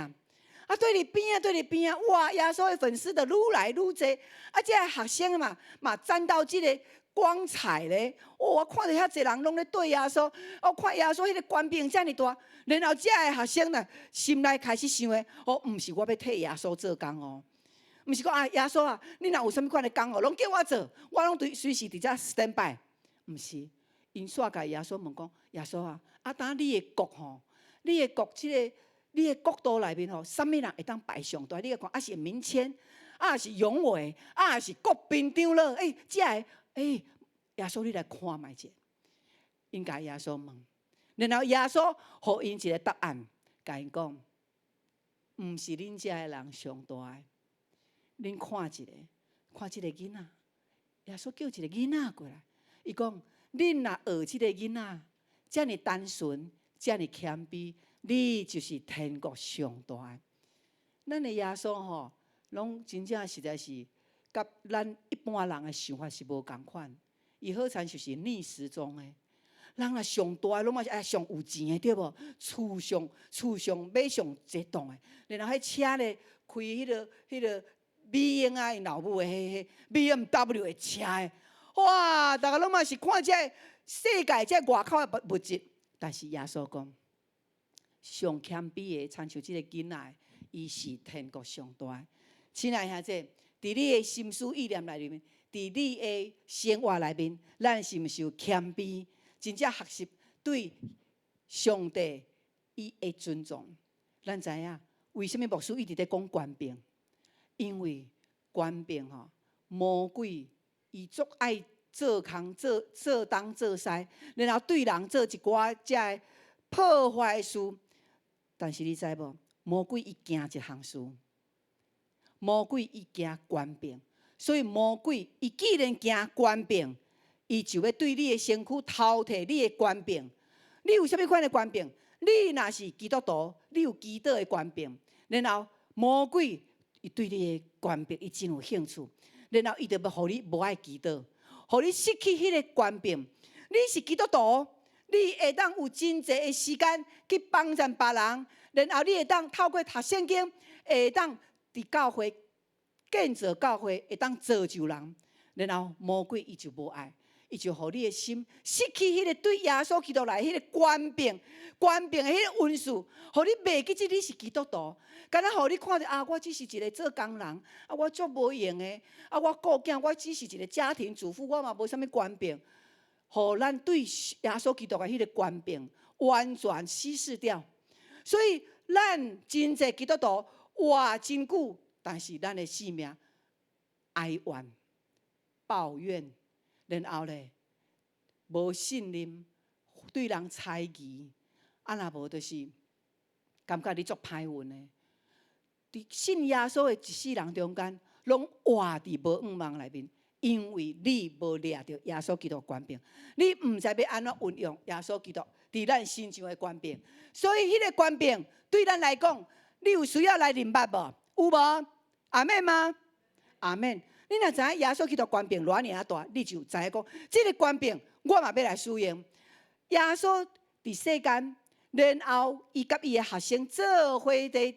啊，綴佇邊仔，綴佇邊仔，哇！耶穌的粉絲就愈來愈濟，啊，這个學生嘛嘛沾到這個光彩咧。哦，我看著遐濟人攏咧綴耶穌，我看耶穌彼个權柄遮爾大，然後這个學生呢，心內開始想的，哦，毋是我欲替耶穌做工哦，毋是講啊，耶穌啊，你若有啥物款的工哦，攏叫我做，我攏隨隨時佇遮 stand by。毋是，𪜶煞共耶穌問講，耶穌啊，啊，當你的國吼，你的國這個，你的國度內面吼，啥物人會當排上大？你看，啊是民謙，啊是勇偉，啊是國民長老，欸，這个，欸，耶穌你來看覓者，𪜶共耶穌問，然後耶穌予𪜶一個答案，共𪜶講，毋是恁遮的人上大的，恁看一下，看這個囡仔，耶穌叫一個囡仔過來，伊講，恁若學這個囡仔，遮爾單純，遮爾謙卑，你就是天國上大的。咱的耶穌吼，攏真正實在是，佮咱一般人的想法是無仝款。伊好親像是逆時鐘的，人若上大攏嘛是愛上有錢的對無？厝上買上濟棟的，然後彼車咧開彼個美英啊，𪜶老母的彼 BMW 的車的，哇！逐家攏嘛是看這個世界這外口的物質，但是耶穌講，上謙卑的，親像這個囡仔，伊是天國上大的。親愛兄弟，佇你的心思意念內面，佇你的生活內面，咱是毋是有謙卑？真正學習對上帝伊的尊重。咱知影為啥物牧師一直咧講權柄？因為權柄吼，魔鬼伊足愛做空做做東做西，然後對人做一寡遮的破壞事。但是你知無？魔鬼伊驚一項事，魔鬼伊驚權柄，所以魔鬼伊既然驚權柄，伊就欲對你的身軀偷提你的權柄。你有啥物款的權柄？你若是基督徒，你有祈禱的權柄，然後魔鬼伊對你的權柄伊真有興趣，然後伊就欲予你無愛祈禱，予你失去彼个權柄。你是基督徒，你會當有真濟的時間去幫贊別人，然後你會當透過讀聖經，會當佇教會建造教會，會當造就人。然後魔鬼伊就無愛，伊就予你的心失去彼个對耶穌基督來彼个權柄、權柄的彼个恩賜，予你袂記得你是基督徒，敢若予你看著啊，我只是一个做工人，啊，我足無閒的，啊，我顧囝，我只是一个家庭主婦，我嘛無啥物權柄，予咱對耶穌基督的彼个權柄完全稀釋掉。所以咱真濟基督徒活真久，但是咱的生命哀怨、抱怨，然後咧無信任，對人猜疑，啊若無就是感覺你足歹運的。佇信耶穌的一世人中間，攏活佇無向望內面，因為你無掠著耶穌基督權柄，你毋知欲按怎運用耶穌基督佇咱身上的權柄，所以彼个權柄對咱來講，你有需要來認捌無？有無？阿們嗎？阿們。你若知影耶穌基督權柄偌爾仔大，你就知影講，這个權柄我嘛欲來使用。耶穌佇世間，然後伊佮伊的學生做伙佇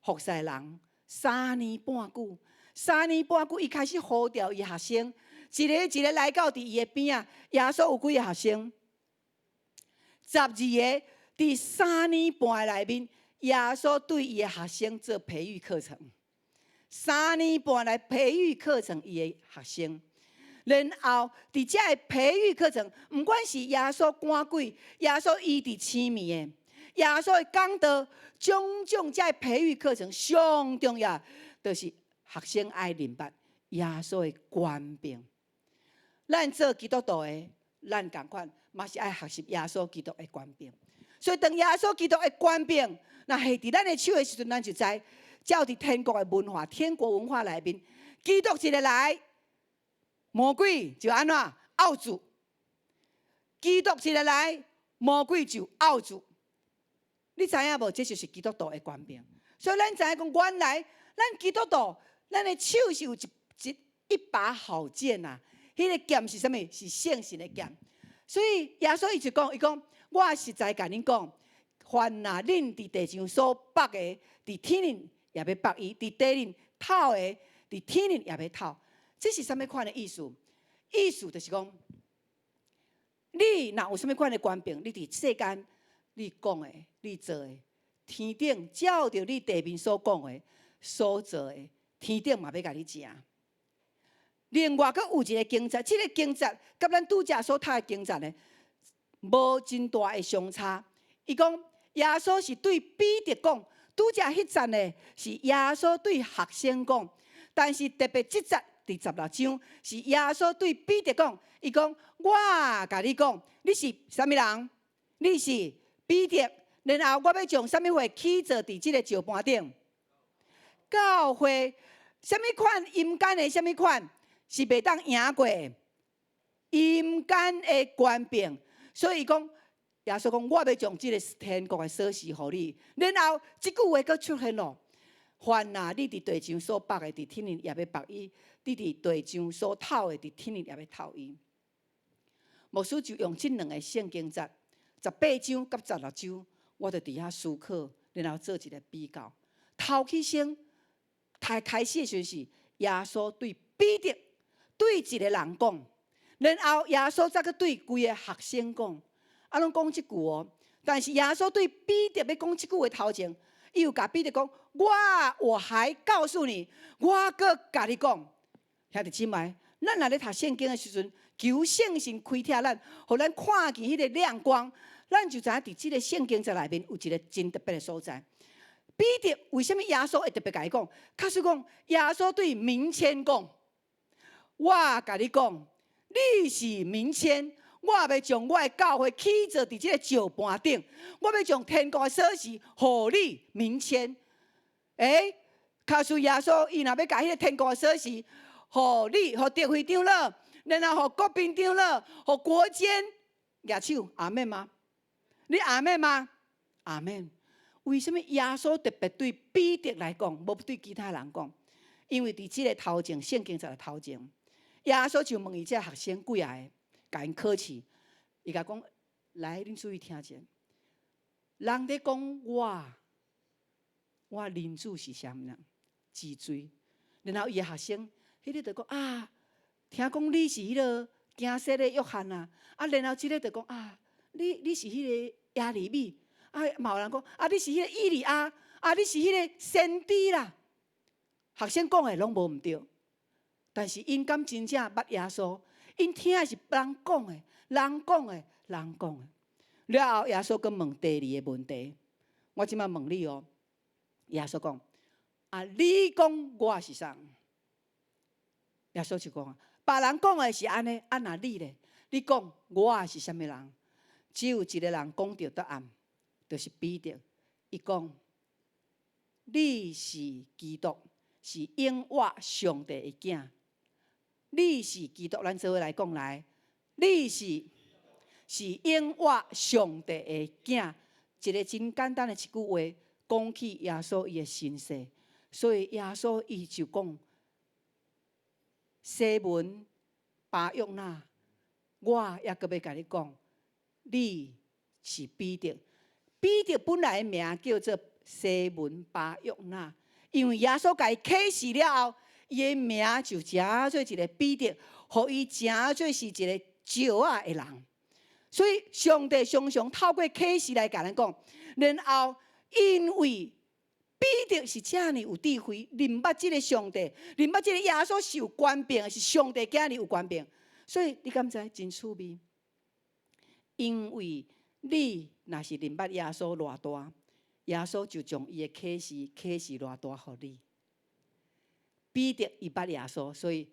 服侍人三年半久，三年半久，伊開始呼召伊學生，一个一个來到佇伊的邊仔。耶穌有幾个學生？12个。佇三年半內面，耶穌對伊的學生做培育課程。三年半來培育課程，伊的學生，然後佇遮个培育課程，毋管是耶穌趕鬼，耶穌醫治痴迷的，耶穌的講道，種種遮个培育課程，上重要就是學生愛認捌耶穌的權柄。咱做基督徒的，咱仝款嘛是愛學習耶穌基督的權柄。所以當耶穌基督的權柄，若下佇咱的手的時陣，咱就知。照佇天國的文化、天國文化內面，基督一个來，魔鬼就按怎拗住；基督一个來，魔鬼就拗住。你知影無？這就是基督徒的權柄。所以咱知影講，原來咱基督徒，咱的手是有一把好劍啊！彼个劍是啥物？是聖神的劍。所以耶穌伊就講，伊講，我實在共恁講，凡若恁佇地上所縛的，佇天頂也欲縛伊；佇地頂透的，佇天頂也欲透。這是啥物款的意思？意思就是講，你若有啥物款的權柄，你佇世間你講的、你做的，天頂照著你地面所講的、所做的，天頂嘛欲共你成。另外，閣有一个經節，這个經節佮咱拄才所讀的經節呢，無真大的相差。伊講耶穌是對彼得講，拄才彼節呢是耶穌對學生講，但是特別這節佇16章是耶穌對彼得講，伊講我共你講，你是啥物人？你是彼得，然後我欲將啥物貨起造佇這个石盤頂？教會啥物款陰間的啥物款？是袂當贏過陰間的權柄，所以伊講耶穌講，我欲將這个天國的鎖匙予你。然後這句話閣出現咯，凡若你佇地上所縛的，佇天頂也欲縛伊；你佇地上所透的，佇天頂也欲透伊。牧師就用這兩个聖經節，18章佮16章，我就佇遐思考，然後做一个比較。頭起先，開開始的時陣是耶穌對彼得對一个人講，然後耶穌再閣對規个學生講，啊，攏講這句哦。但是耶穌對彼得欲講這句話頭前，伊有共彼得講：我我還告訴你，我閣共你講，兄弟姊妹，咱若咧讀聖經的時陣，求聖神開啟咱，予咱看見彼个亮光，咱就知影佇這个聖經節內面有一个真特別的所在。彼得為啥物耶穌會特別共伊講？假使講耶穌對明謙講。我共你講，你是名籤，我欲將我的教會起造佇這个石盤頂，我欲將天國的鎖匙予你名籤。欸，假使耶穌伊若欲共彼个天國的鎖匙予你，予特會長老，然後予國賓長老，予國監舉手，阿們嗎？你阿們嗎？阿們。為啥物耶穌特別對彼得來講，無對其他人講？因為佇這个頭前，聖經就頭前，耶穌就問伊這學生幾仔个，共𪜶考試，伊共講：來，恁注意聽者。人咧講我，我人子是啥物人？是誰？然後伊的學生，彼个就講啊，聽講你是彼个驚洗的約翰啊，啊，然後這个就講啊，你是彼个耶利米，啊，嘛有人講啊，你是彼个以利亞，啊，你是彼个先知啦。學生講的攏無毋對，但是𪜶敢真正捌耶穌？𪜶聽的是人講的，人講的，人講的。了後耶穌閣問第二个問題，我這擺問你哦，耶穌講啊，你講我是啥？耶穌就講啊，別人講的是按呢，啊若你咧？你講我是啥物人？只有一个人講著答案，就是彼得。伊講你是基督，是永活上帝的囝。你是基督，咱做伙來講來，你是永活上帝的囝。一个真簡單的一句話，講起耶穌伊的身世，所以耶穌伊就講：西門巴約拿，我猶閣欲共你講，你是彼得。彼得本來的名叫做西門巴約拿，因為耶穌共伊啟示了後，伊的名就成做一个彼得，予伊成做是一个石仔的人。所以上帝常常透過啟示來共咱講，然後因為彼得是遮爾有智慧，認捌這个上帝，認捌這个耶穌是有權柄的，是上帝囝兒有權柄，所以你敢知真趣味？因為你若是認捌耶穌偌大，耶穌就將伊的啟示啟示偌大予你。彼得伊捌耶穌，所以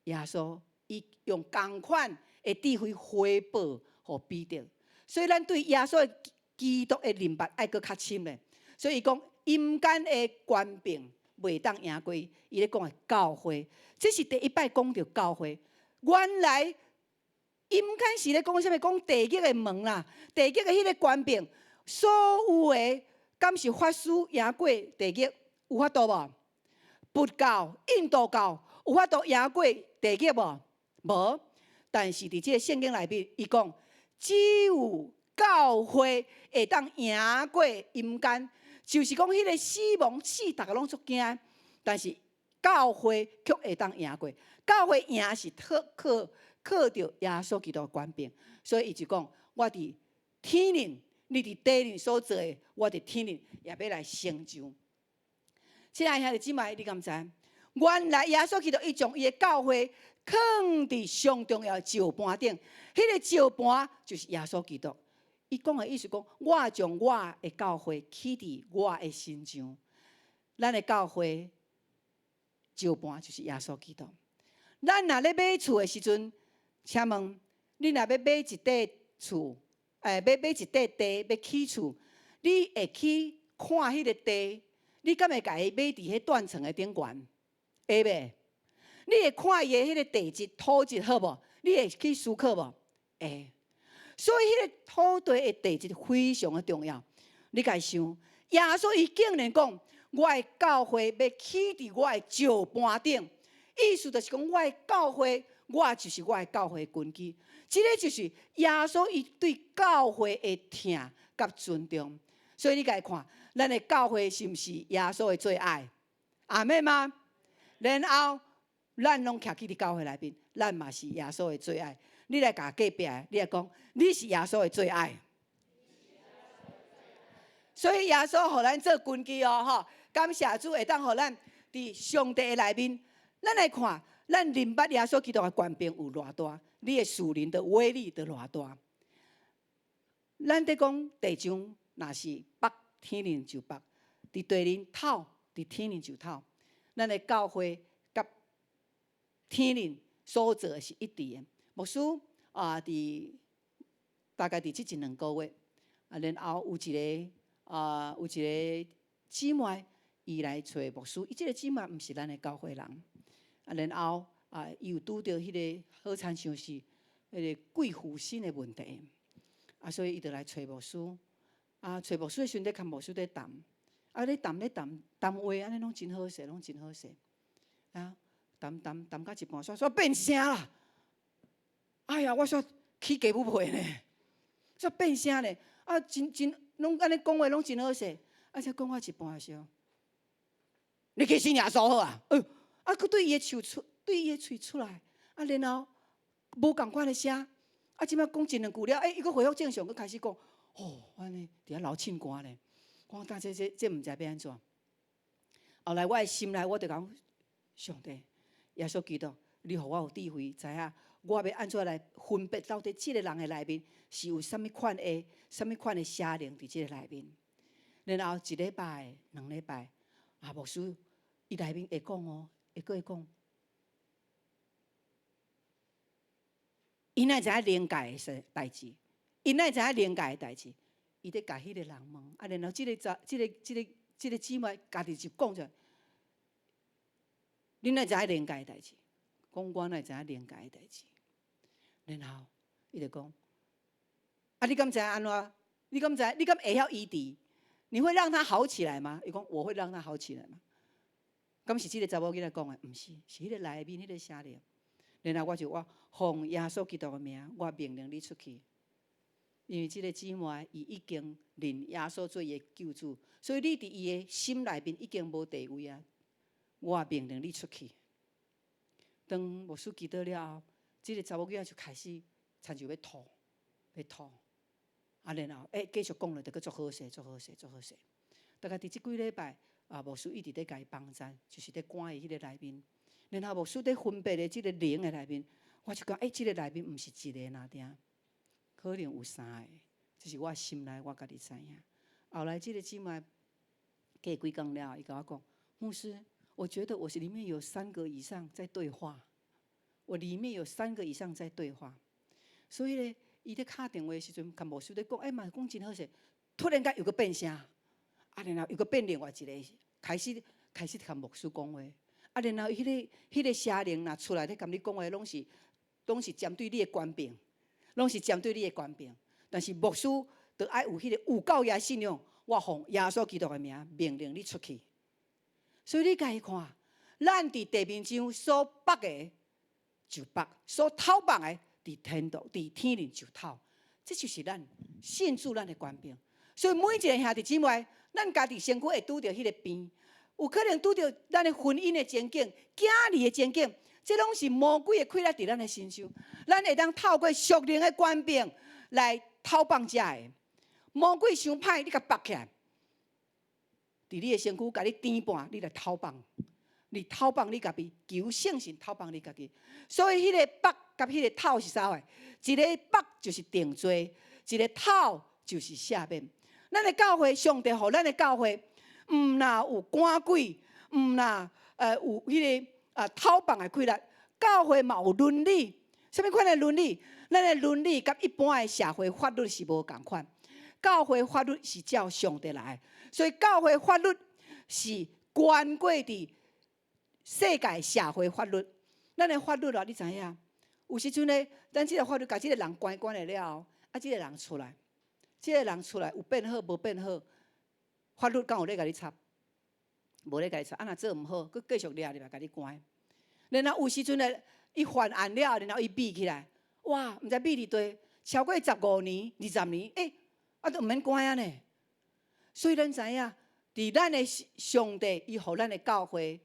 耶穌伊用仝款的智慧回報予彼得。所以咱對耶穌的基督的認捌愛閣較深咧。所以伊講陰間的權柄袂當贏過伊咧講的教會，這是第一擺講著教會。原來陰間是咧講啥物？講地獄的門啦，地獄的彼个權柄，所有的敢是法師贏過地獄，有法度無？佛教、印度教有法度贏過地獄無？無。但是佇這个聖經內面，伊講只有教會會當贏過陰間，就是講彼个死亡死，逐家攏足驚，但是教會卻會當贏過。教會贏是靠靠靠著耶穌基督的權柄，所以伊就講：我佇天頂，你佇地頂所做的，我佇天頂也欲來成就。親愛兄弟姊妹，你敢知？原來耶穌基督伊將伊的教會囥佇上重要的石盤頂，彼个石盤就是耶穌基督。伊講的意思講，我將我的教會起佇我的身上，咱的教會石盤就是耶穌基督。咱若咧買厝的時陣，請問你若欲買一塊厝，欲買一塊地欲起厝，你會去看彼个地？你敢會共伊買佇彼斷層的頂懸？會袂？你會看伊的彼个地質、土質好無？你會去思考無？會。所以彼个土地的地質非常的重要。你共想，耶穌伊竟然講，我的教會欲起佇我的石盤頂，意思就是講，我的教會，我就是我的教會根基。這个就是耶穌伊對教會的疼佮尊重。所以你共看，咱的教會是毋是耶穌的最愛？阿們嗎？然後咱攏徛起佇教會內面，咱嘛是耶穌的最愛。你來共隔壁，你來講，你是耶穌的最愛。所以耶穌予咱做根基哦，吼！感謝主會當予咱佇上帝的內面，咱來看，咱認捌耶穌基督的權柄有偌大，你的屬靈的威力就偌大。咱佇講地上若是縛天頂就縛，佇地頂透，佇天頂就透。咱的教會佮天頂所做的是一致的。牧師啊，佇大概佇這一兩個月，啊，然後有一個姊妹，伊來揣牧師，伊這個姊妹毋是咱的教會人，啊，然後啊，伊有拄著彼個好親像是彼個鬼附身的問題，啊，所以伊就來揣牧師，啊，揣牧師的時陣，咧共牧師咧談，啊，咧談咧談談話，按呢攏真好勢，攏真好勢，啊，談談談到一半，煞煞變聲啦！哎呀，我煞起雞母皮呢，煞變聲咧，啊，真真攏按呢講話攏真好勢，啊，才講到一半的時候，你去信耶穌好啊？哎，啊，閣對伊的手出，對伊的喙出來，啊，然後無仝款的聲，啊，這擺講一兩句了，欸，伊閣恢復正常，閣開始講，哦，按呢佇遐流凊汗咧，我講這這這毋知欲按怎。後來我的心內我就講，上帝，耶穌基督，你予我有智慧，知影我欲按怎來分別到底這個人的內面是有啥物款的、啥物款的邪靈佇這個內面。然後一禮拜、兩禮拜，啊，牧師伊內面會講哦，會閣會講，伊哪會知影靈界的事代誌？伊哪會知影靈界的代誌？伊咧共彼個人問，啊，然後這個查、這個、這個、這個姊妹家己就講出來，你哪會知影靈界的代誌？講我哪會知影靈界的代誌？然後伊就講，啊，你敢知影按怎？你敢知？你敢會曉醫治？你會讓他好起來嗎？伊講我會讓他好起來嗎？敢是這個查某囡仔講的？毋是，是彼個內面彼個邪靈。然後我就我奉耶穌基督的名，我命令你出去。因為這個姊妹伊已經認耶穌做伊的救主，所以你佇伊的心內面已經無地位啊。我命令你出去。當牧師祈禱了後，這個查某囡仔就開始親像欲吐，欲吐。啊，然後欸，繼續講落就閣足好勢，足好勢，足好勢。大概佇這幾禮拜，啊，牧師一直咧共伊幫贊，就是咧趕伊彼個內面。然後牧師咧分別的這個靈的內面，我就講，欸，這個內面毋是一個爾定，可能有三個。這是我心內我家己知影。後來這個姊妹過幾工了後，伊共我講，牧師，我覺得我是裡面有三個以上在對話，我裡面有三個以上在對話，所以咧。伊咧敲電話的時陣，共牧師咧講，欸嘛講真好勢，突然間又閣變聲，啊，然後又閣變另外一個，開始開始共牧師講話，啊，然後彼個邪靈若出來咧共你講話，攏是針對你的權柄，攏是針對你的權柄。但是牧師著愛有彼個有夠的信仰，我奉耶穌基督的名命令你出去。所以你家己看，咱佇地面上所縛的就縛，所透縛的，佇天堂，佇天靈就透，這就是咱信主咱的權柄。所以每一個兄弟姊妹，咱家己身軀會拄著彼個病，有可能拄著咱的婚姻的前景、囝兒的前景，這攏是魔鬼的氣力佇咱的身上。咱會當透過屬靈的權柄來透放這个魔鬼傷歹，你共縛起來，佇你的身軀共你甜半，你來透放。你透放你家己，求聖神透放你家己。所以彼個縛佮彼個透是啥貨？一個縛就是定罪，一個透就是赦免。咱的教會，上帝予咱的教會，毋若有趕鬼，毋若有彼個啊透放的氣力。教會嘛有倫理，啥物款的倫理？咱的倫理佮一般的社會法律是無仝款。教會法律是照上帝來，所以教會法律是懸過佇世界社會法律，咱的法律啊，你知影？有時陣咧，咱這個法律共這個人關關了後，啊，這個人出來，這個人出來有變好無變好，法律敢有咧共你插？無咧共你插，啊，若做毋好，閣繼續掠入來共你關。然後有時陣咧，伊犯案了，然後伊秘起來，哇，毋知秘佇佗，超過15年、20年，欸，啊，都毋免關啊呢。所以咱知影，佇咱的上帝，伊予咱的教會。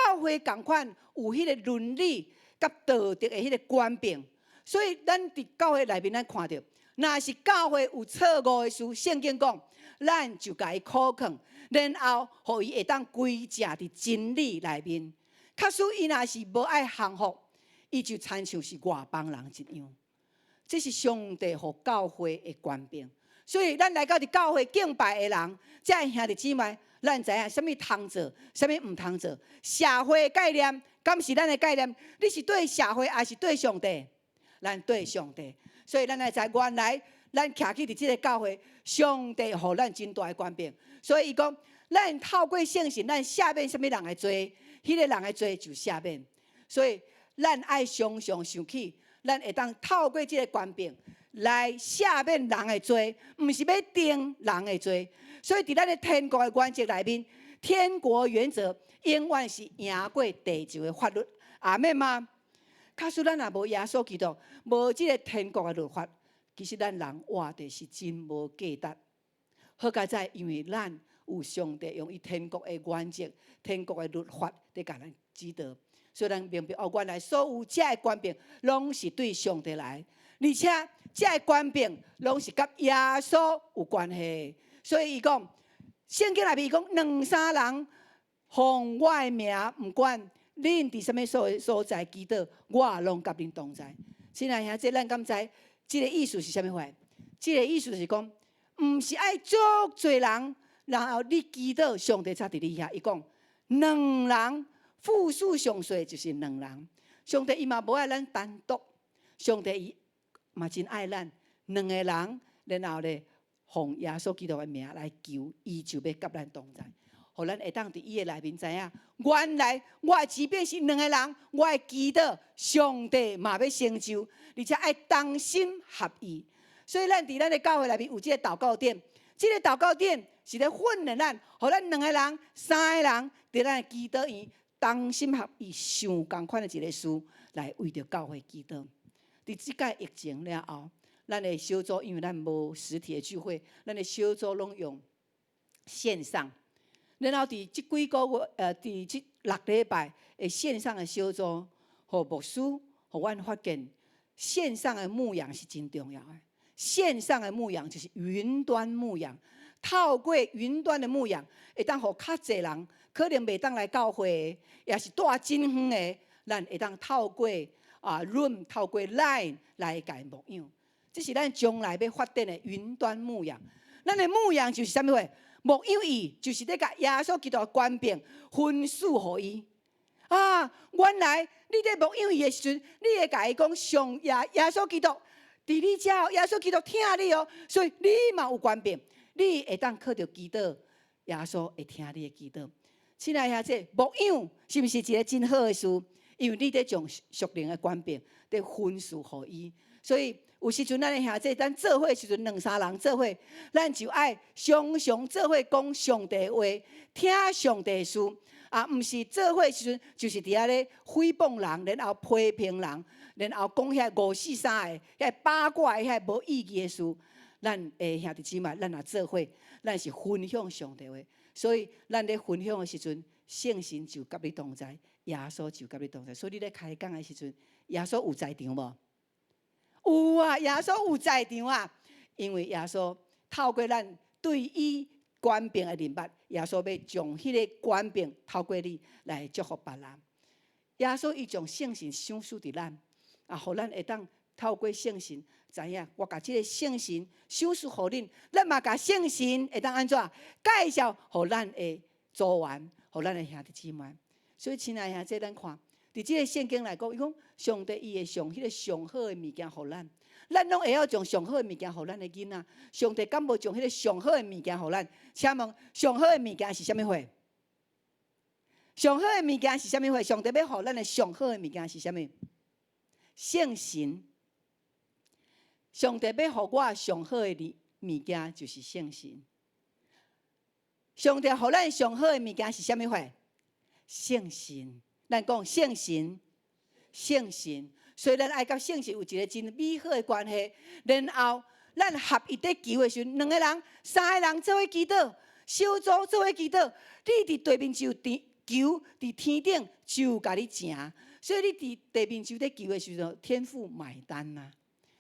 教會仝款有彼個倫理佮道德的彼個權柄，所以咱佇教會內面，咱看著，若是教會有錯誤的事，聖經講，咱就共伊苦勸，然後予伊會當歸正佇真理內面。假使伊若是無愛降服，伊就親像是外邦人一樣。這是上帝予教會的權柄，所以咱來到佇教會敬拜的人，遮的兄弟姊妹。咱知影啥物通做，啥物毋通做。社會概念，敢是咱的概念？你是對社會，還是對上帝？咱對上帝。所以咱愛知原來咱徛起佇這個教會，上帝予咱真大的權柄。所以伊講，咱透過聖神，咱赦免啥物人的罪，彼個人的罪就赦免。所以咱愛常常想起，咱會當透過這個權柄來赦免人的罪，毋是欲定人的罪。所以佇咱的天國的原則內面，天國原則永遠是贏過地球的法律。阿們嗎？假使咱若無耶穌基督，無這個天國的律法，其實咱人活的是真無價值。好佳哉，因為咱有上帝用伊天國的原則、天國的律法佇共咱指導，所以咱明白哦，原來所有這个權柄攏是對上帝來，而且這个權柄攏是佮耶穌有關係。所以伊講，聖經內面伊講，兩三人奉我的名，毋管恁佇啥物所在祈禱，我攏佮恁同在。親愛兄弟，咱敢知這个意思是啥物話？這个意思是講，毋是愛足濟人，然後你祈禱，上帝才佇你遐。伊講，兩人複數上濟就是兩人。上帝伊嘛無愛咱單獨，上帝伊嘛真愛咱兩個人，然後咧奉耶穌基督的名來求，伊就欲佮咱同在，予咱會當佇伊的內面知影，原來我即便是兩個人，我的祈禱，上帝嘛欲成就，而且愛同心合意。所以咱佇咱的教會內面有這个禱告殿，這个禱告殿是咧訓練咱，予咱兩個人、三個人佇咱的祈禱院同心合意，想仝款的一个事來為著教會祈禱。佇這擺疫情了後，咱的小組因為咱無實體的聚會，咱的小組攏用線上。然後佇這幾個月，佇這6禮拜的線上的小組，予牧師，予阮發現線上的牧養是真重要的。線上的牧養就是雲端牧養，透過雲端的牧養，會當予較濟人可能袂當來教會的，也是蹛真遠的，咱會當透過Zoom，透過 Line 來共牧養。這是咱將來欲發展的雲端牧養。咱的牧養就是啥物貨？牧養伊就是咧共耶穌基督的權柄分賜予伊。啊，原來你咧牧養伊的時陣，你會共伊講上耶穌基督佇你遮，耶穌基督疼你哦，所以你嘛有權柄，你會當靠著祈禱，耶穌會聽你的祈禱。親愛兄弟，牧養是毋是一个真好的事？因為你咧將屬靈的權柄咧分賜予伊，所以有時陣咱的兄弟，咱做伙時陣兩三人做伙，咱就愛常常做伙講上帝話，聽上帝的事，啊，毋是做伙時陣就是佇遐咧誹謗人，然後批評人，然後講遐五四三的、遐八卦的、遐無意義的事。咱的兄弟姊妹，咱若做伙，咱是分享上帝話，所以咱咧分享的時陣，聖神就佮你同在，耶穌就佮你同在。所以你咧開講的時陣，耶穌有在場無？有啊，耶穌有在場啊，因為耶穌透過咱對伊權柄的認捌，耶穌欲將彼个權柄透過你來祝福別人。耶穌伊將聖神賞賜佇咱，啊，予咱會當透過聖神知影，我共這个聖神賞賜予恁，咱嘛共聖神會當按怎介紹予咱的組員，予咱的兄弟姊妹。所以，親愛兄弟，咱看。佇這个聖經來講，伊講上帝伊會將彼个上好的物件予咱，咱攏會曉將上好的物件予咱的囡仔。上帝敢無將彼个上好的物件予咱？請問上好的物件是啥物貨？上好的物件是啥物貨？上帝欲予咱的上好的物件是啥物？聖神。上帝欲予我上好的物件就是聖神。上帝予咱上好的物件是啥物貨？聖神。咱講聖神，聖神，所以咱愛佮聖神有一个真美好的關係。然後咱合一佇求的時陣，兩个人、三个人做伙祈禱，小組做伙祈禱，你佇地面上求，佇天頂就共你成。所以你佇地面上佇求的時陣，天父買單啊！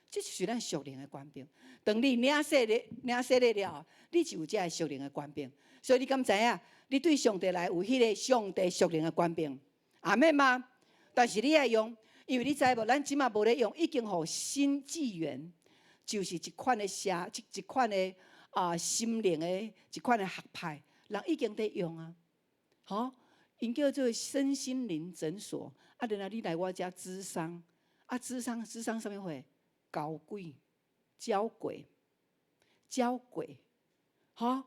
這就是咱屬靈的權柄。當你領洗禮、領洗禮了後，你就有這个屬靈的權柄。所以你敢知影？你對上帝來有彼个上帝屬靈的權柄。阿們嗎？但是你愛用，因為你知無？咱這馬無咧用，已經予新紀元，就是一款的邪，一款的心靈的一款的學派，人已經佇用啊。吼，𪜶叫做身心靈診所。啊，然後你來我遮諮商，啊，諮商諮商啥物貨？交鬼、交鬼、交鬼，吼！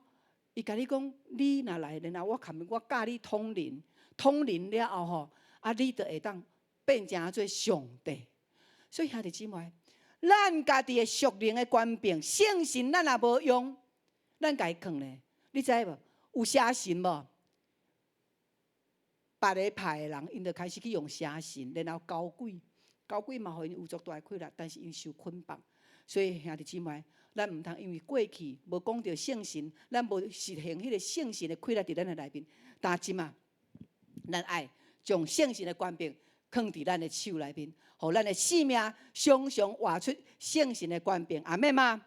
伊共你講，你若來，然後我含我教你通靈，通靈了後吼，啊，你就會當變成做上帝。所以兄弟姊妹，咱家己的屬靈的權柄、聖神，咱若無用，咱共伊囥咧，你知無？有邪神無？別个派的人，𪜶就開始去用邪神，然後交鬼，交鬼嘛，予𪜶有足大的氣力，但是𪜶受捆綁。所以兄弟姊妹，咱毋通因為過去無講著聖神，咱無實行彼個聖神的氣力佇咱的內面。但這馬，咱愛將聖神的權柄囥佇咱的手內面，予咱的生命常常活出聖神的權柄。阿們嗎？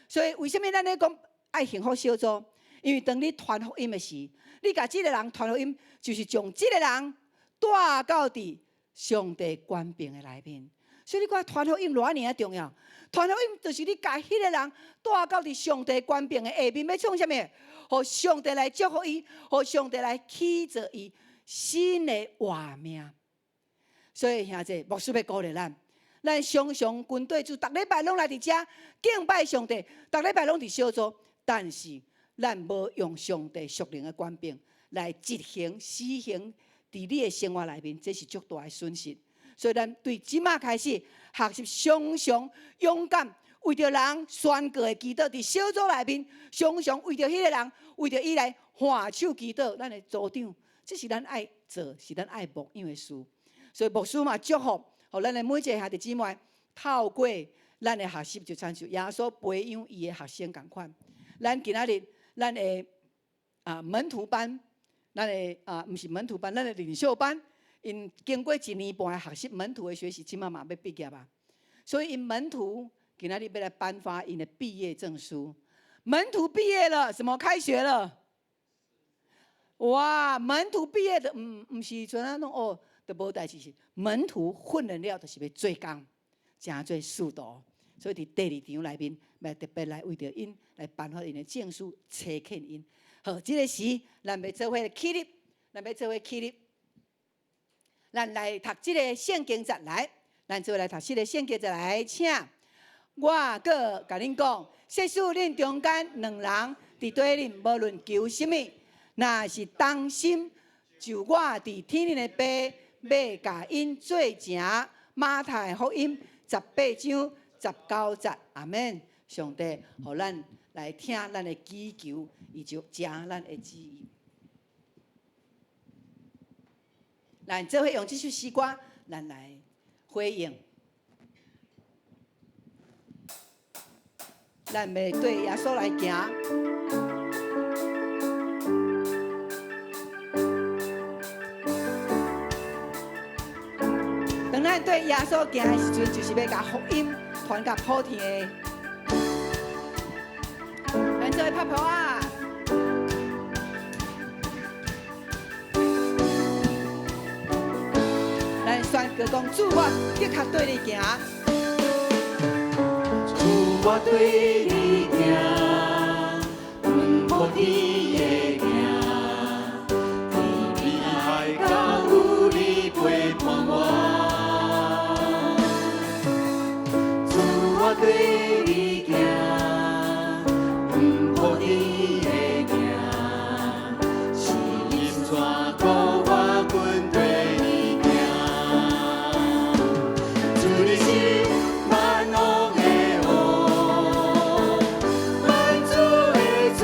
所以為啥物咱咧講愛幸福小組？因為當你傳福音的時，你共這个人傳福音，就是將這个人帶到佇上帝權柄的內面。所以你看傳福音偌爾仔重要？傳福音就是你共彼个人帶到佇上帝權柄的下面，欲創啥物？予上帝來祝福伊，予上帝來起造伊新的活命。所以兄弟，牧師欲鼓勵咱，咱常常跟綴主，逐禮拜攏來佇遮敬拜上帝，逐禮拜攏佇小組，但是咱無用上帝屬靈的權柄來執行、施行佇你的生活內面，這是足大的損失。所以咱對這馬開始學習，常常勇敢為著人宣告的祈禱，佇小組內面，常常為著彼个人，為著伊來換手祈禱，咱的組長，這是咱愛做，是咱愛牧養的事。所以牧師嘛祝福，予咱的每一个兄弟姊妹，透過咱的學習，就親像耶穌培養伊的學生仝款。咱今仔日，咱的啊門徒班，咱的啊毋是門徒班，咱的領袖班。𪜶經過一年半的學習門徒的學習，這馬嘛欲畢業啊。所以𪜶門徒今仔日欲來頒發𪜶的畢業證書。門徒畢業了，什麼開學了？哇！門徒畢業的，毋毋是像咱講哦，都無代誌是門徒訓練了，就是欲做工，成做使徒。所以佇第二場內面，欲特別來為著𪜶來頒發𪜶的證書，差遣𪜶。好，這個時咱欲做伙起立，咱欲做伙起立。咱來讀這個聖經節來，咱做伙來讀這個聖經節來，請我閣共恁講，設使恁中間兩人佇地裡，無論求啥物，若是同心，就我佇天頂的爸欲共𪜶做成。馬太福音18章19節，阿們。上帝，予咱來聽咱的祈求，伊就成咱的旨意。咱做伙用這首詩歌，咱來回應。咱欲對耶穌來行。當咱對耶穌行的時陣，就是欲共福音傳予普天的。咱做伙拍噗仔。咱宣告講，主，我的確對你行。主，我對你行，毋無天的行，天邊海角有你陪伴我。主，我對你行，毋無天的行，是你帶顧我跟綴你行。主，你是萬王的王，萬主的主，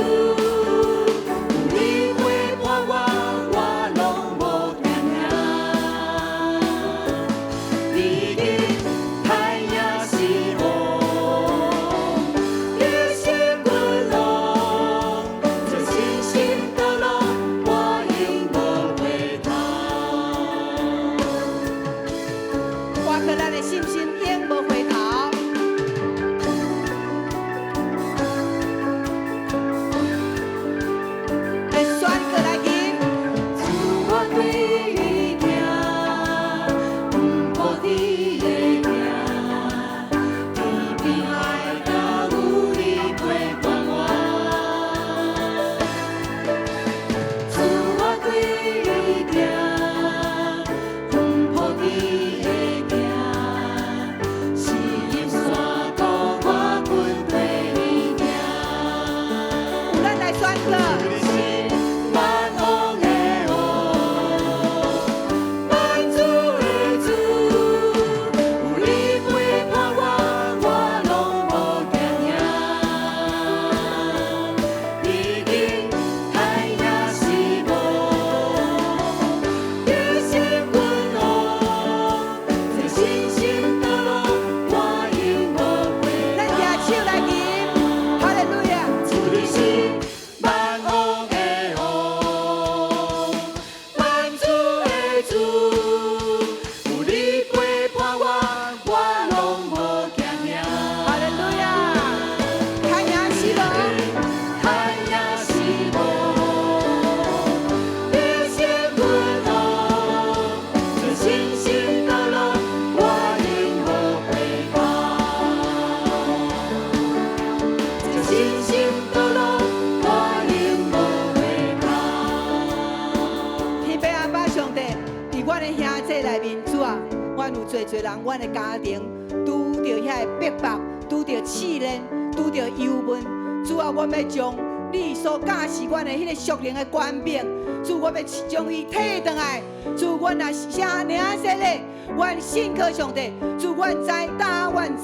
阮有濟濟人，阮的家庭拄著遐个逼迫，拄著試煉，拄著憂悶。主啊，阮欲將你所教示阮的彼个屬靈的權柄，主，我欲將伊提轉來。主，阮若是啥領洗禮，阮信靠上帝。主，阮知，但阮知，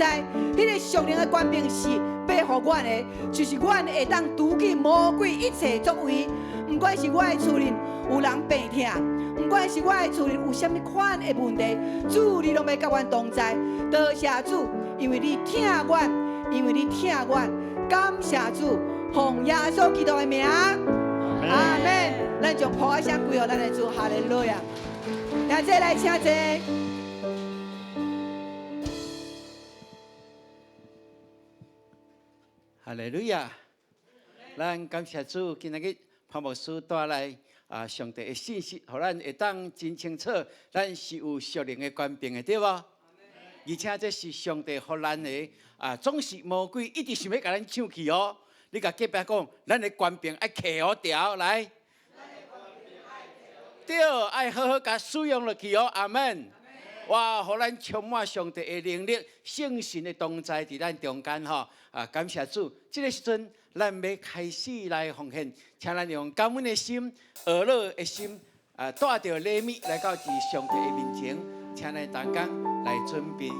彼个屬靈的權柄是欲予阮的，就是阮會當除去魔鬼一切作為。毋管是我的厝裡有人病疼，毋管是我的厝裡有啥物款的問題，主你攏欲佮阮同在。多謝主，因為你疼阮，因為你疼阮。感謝主，奉耶穌基督的名，阿門。咱將噗仔聲歸予咱的主，哈利路亞。兄弟來請坐。哈利路亞！咱感謝主，今仔日潘牧師帶來啊上帝的信息，予咱會當真清楚，咱是有屬靈的權柄的，對無？而且這是上帝予咱的啊，總是魔鬼一直想欲共咱搶去哦。你共隔壁講，咱的權柄愛揢予牢來，對，愛好好共使用落去哦。阿門。哇，予咱充滿上帝的能力、聖神的同在佇咱中間吼。啊，感謝主！這个時陣，咱欲開始來奉獻，請咱用感恩的心、學樂的心，啊，帶著禮物來到佇上帝的面前，請咱同工來準備。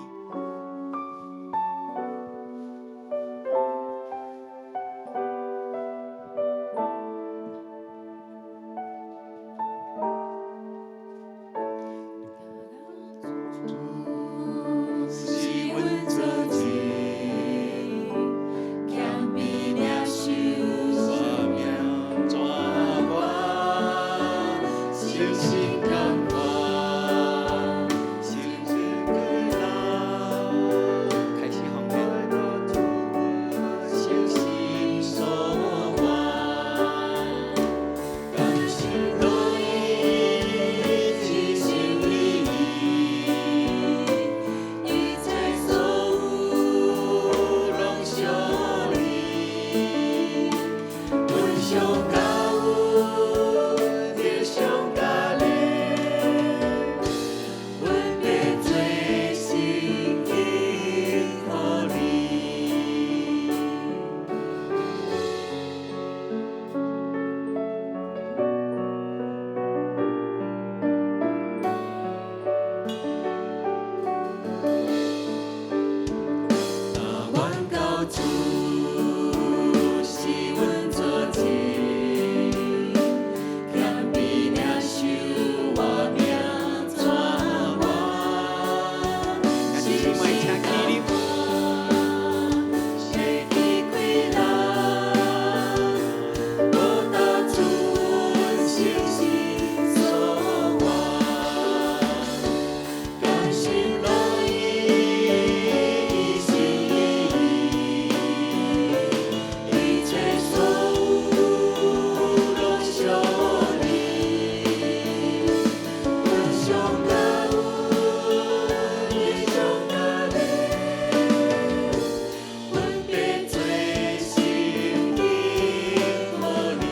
是阮做主，謙卑領受，我命怎我，誠心甘願，誠心歸來。開始奉獻。誠心所願，甘心樂意，一心一意，一切所有攏屬你。阮上感恩，你上甲你，阮欲做心依靠你。若阮到主是阮做主，謙卑領受我命怎我，兄弟姊妹，請起立。失去氣力，無搭准誠心所願，甘心樂意，一心一意，一切所有攏屬你。阮上感恩，你上甲你，阮欲做心依靠你。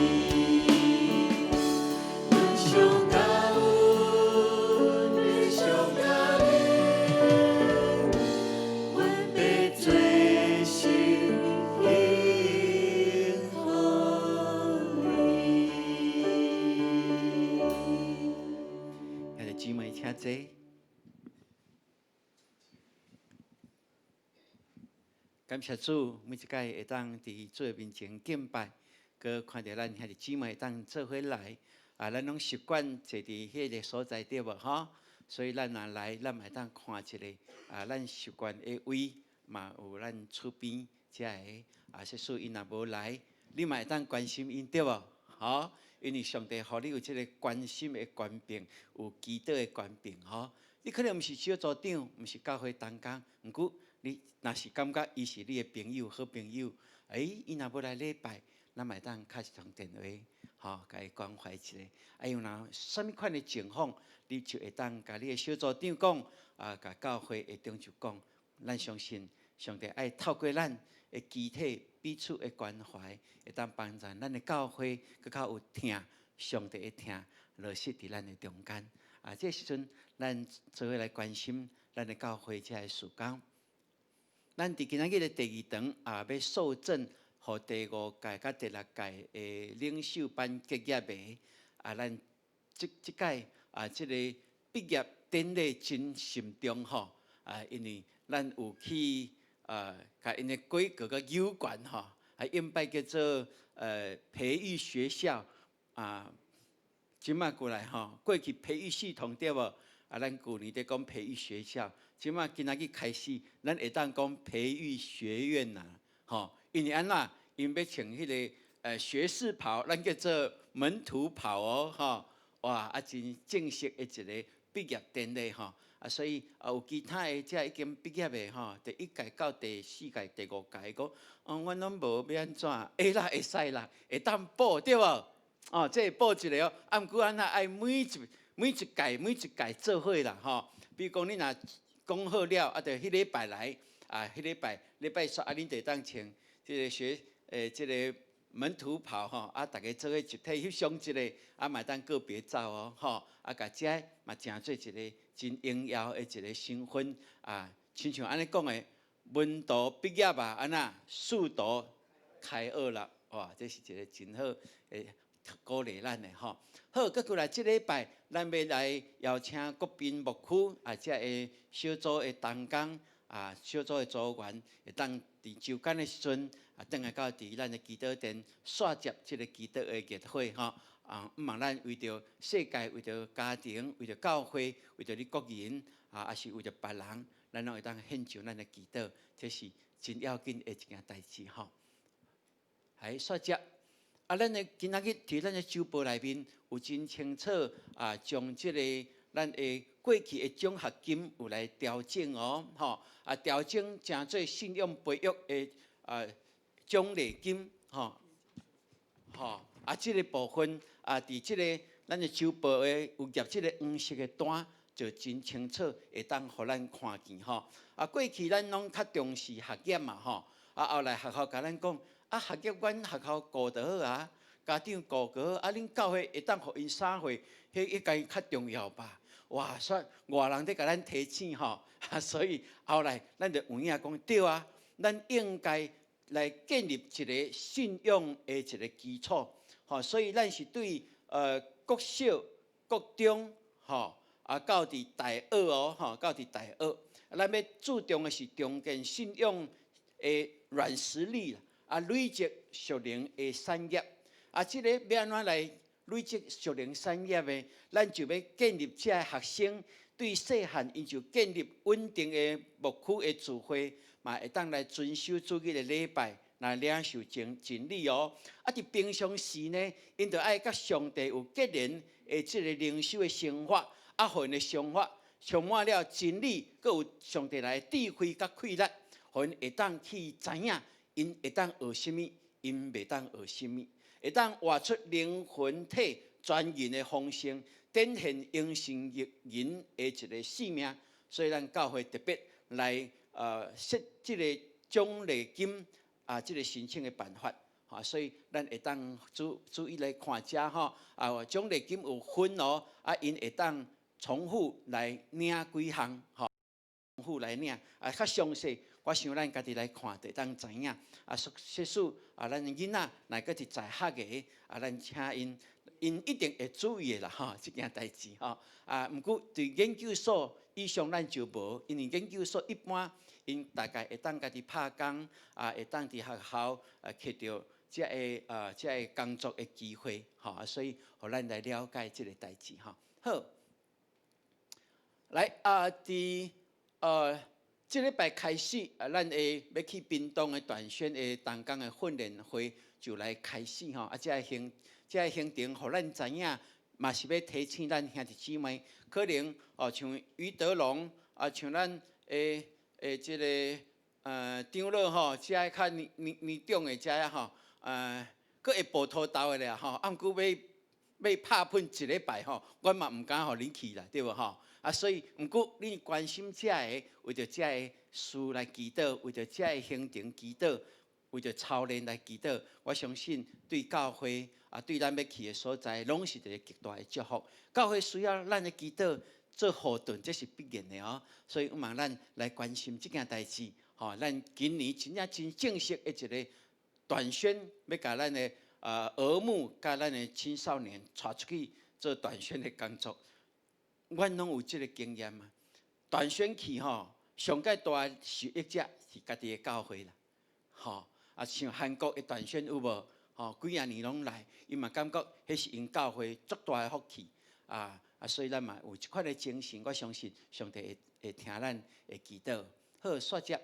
阮上感恩，你上甲你，阮欲做心依靠你。兄弟姊妹，請坐。感謝主，每一擺會當佇主的面前敬拜，閣看著咱兄弟姊妹會當做伙來，啊，咱攏習慣坐佇彼个所在對無吼？所以咱若來，咱嘛會當看一个啊，咱習慣的位，嘛有咱厝邊遮个，啊，即使𪜶若無來，你嘛會當關心𪜶對無？吼，因為上帝予你有這个關心的權柄，有祈禱的權柄吼。你可能毋是小組長，毋是教會同工，毋過你若是感覺伊是你的朋友、好朋友，欸，伊若無來禮拜，咱嘛會當敲一通電話，吼，共伊關懷一下。啊，有若啥物款的情況，你就會當共你的小組長講，啊，共教會的長袖講。咱相信上帝愛透過咱的肢體彼此的關懷，會當幫助咱的教會閣較有疼，上帝的疼落實佇咱的中間。啊，這時陣咱做伙來關心咱的教會這个事工。咱佇今仔日的第二堂啊，欲受證予第五屆佮第六屆的領袖班結業的啊，咱這這屆啊，這個畢業典禮真慎重吼啊，因為咱有去啊，共𪜶的規格閣有關吼，啊，應擺叫做培育學校啊，這馬過來吼，過去培育系統對無？啊，咱舊年佇講培育學校，這馬今仔日開始，咱會當講培育學院啦，吼，因為按怎？𪜶欲穿彼个學士袍，咱叫做門徒袍哦，吼，哇，啊真正式的一個畢業典禮吼，啊，所以啊有其他的這已經畢業的吼，第一屆到第四屆、第五屆講，哦，阮攏無欲按怎，會啦，會使啦，會當報對無？哦，這會報一个哦，啊，毋過按怎愛每一屆每一屆做伙啦，吼。比如講，你若講好了，啊，就彼禮拜來，啊，彼禮拜禮拜煞啊，恁就會當穿這个學這个門徒袍吼，啊，逐家做伙集體翕相一下，啊，嘛會當個別照哦，吼，啊，共這嘛成做一个真榮耀的一个身份啊，親像按呢講的，門徒畢業啊，按怎使徒開學啦，哇，這是一个真好的鼓勵咱的吼。好，閣過來這禮拜，咱欲來邀請國賓牧區啊，這个小組的同工啊，小組的組員，會當佇週間的時陣啊，轉來到佇咱的祈禱殿，紲接這个祈禱的熱火吼。啊，毋茫咱為著世界、為著家庭、為著教會、為著你個人啊，抑是為著別人，咱攏會當獻上咱的祈禱，這是真要緊的一件代誌吼。來，紲接。啊，咱的今仔日佇咱的週報內面有真清楚啊，將這个咱的過去的獎學金有來調整哦，吼啊，調整成做信仰培育的啊獎勵金，吼吼啊，這个部分啊，佇這个咱的週報的有夾這个黃色的單，就真清楚會當予咱看見吼。啊，過去咱攏較重視學業嘛，吼啊，後來學校共咱講。啊，學業阮學校顧就好啊，家長顧就好，啊，恁教會會當予𪜶啥貨，彼應該較重要吧？哇，煞外人佇共咱提醒吼，啊，所以後來咱就有影講對啊，咱應該來建立一个信仰的一个基礎，吼，所以咱是對國小、國中，吼，啊，到佇大學哦，吼，到佇大學，咱欲注重的是重建信仰的軟實力啦。啊，累積屬靈的產業，啊，這个欲按怎來累積屬靈產業的？咱就欲建立這个學生對細漢，𪜶就建立穩定的牧區的聚會，嘛會當來遵守主日的禮拜，來領受真真理哦。啊，佇平常時呢，𪜶就愛佮上帝有結連的這个靈修的生活，啊，予𪜶的生活充滿了真理，閣有上帝來的智慧佮氣力，予𪜶會當去知影。𪜶會當學啥物，𪜶袂當學啥物，會當活出靈魂體全人的豐盛，展現榮神益人的一个使命。所以咱教會特別來設這个獎勵金啊，這个申請的辦法，哈，所以咱會當注注意來看這吼，啊，獎勵金有分哦，啊，𪜶會當重複來領幾項，吼，重複來領，啊，較詳細。我想咱家己來看，就會當知影。啊，說使啊，咱囡仔若閣佇在學的，啊，咱請𪜶，𪜶一定會注意的啦，吼，這件代誌吼。啊，毋過對研究所以上咱就無，因為研究所一般，𪜶大概會當家己拍工，啊，會當佇學校啊，摕著這个工作的機會，吼，啊，所以予咱來了解這个代誌，吼。好，來啊，佇這禮拜開始，啊，咱會欲去屏東的短宣的同工的訓練會就來開始吼。啊，這个行程，予咱知影，嘛是欲提醒咱兄弟姊妹，可能哦，像余德龍啊，像咱的的這个長老吼，這个較年年年長的這个吼，閣會報土豆的啦吼，啊，毋過欲欲拍噴一禮拜吼，阮嘛毋敢予恁去啦，對無吼？啊，所以毋過恁關心這个，為著這个事來祈禱，為著這个行程祈禱，為著操練來祈禱，我相信對教會啊，啊，對咱欲去的所在，攏是一个極大的祝福。教會需要咱的祈禱做後盾，這是必然的哦。所以，望咱來關心這件代誌。吼，咱今年真正真正式的一个短宣，欲共咱的兒牧佮咱的青少年帶出去做短宣的工作。阮攏有這个經驗啊。短宣去吼，上蓋大的受益者是家己的教會啦。吼，啊，像韓國的短宣有無？吼，幾仔年攏來，伊嘛感覺彼是𪜶教會足大的福氣啊！啊，所以咱嘛有這款的精神，我相信上帝會會聽咱的祈禱。好，煞接。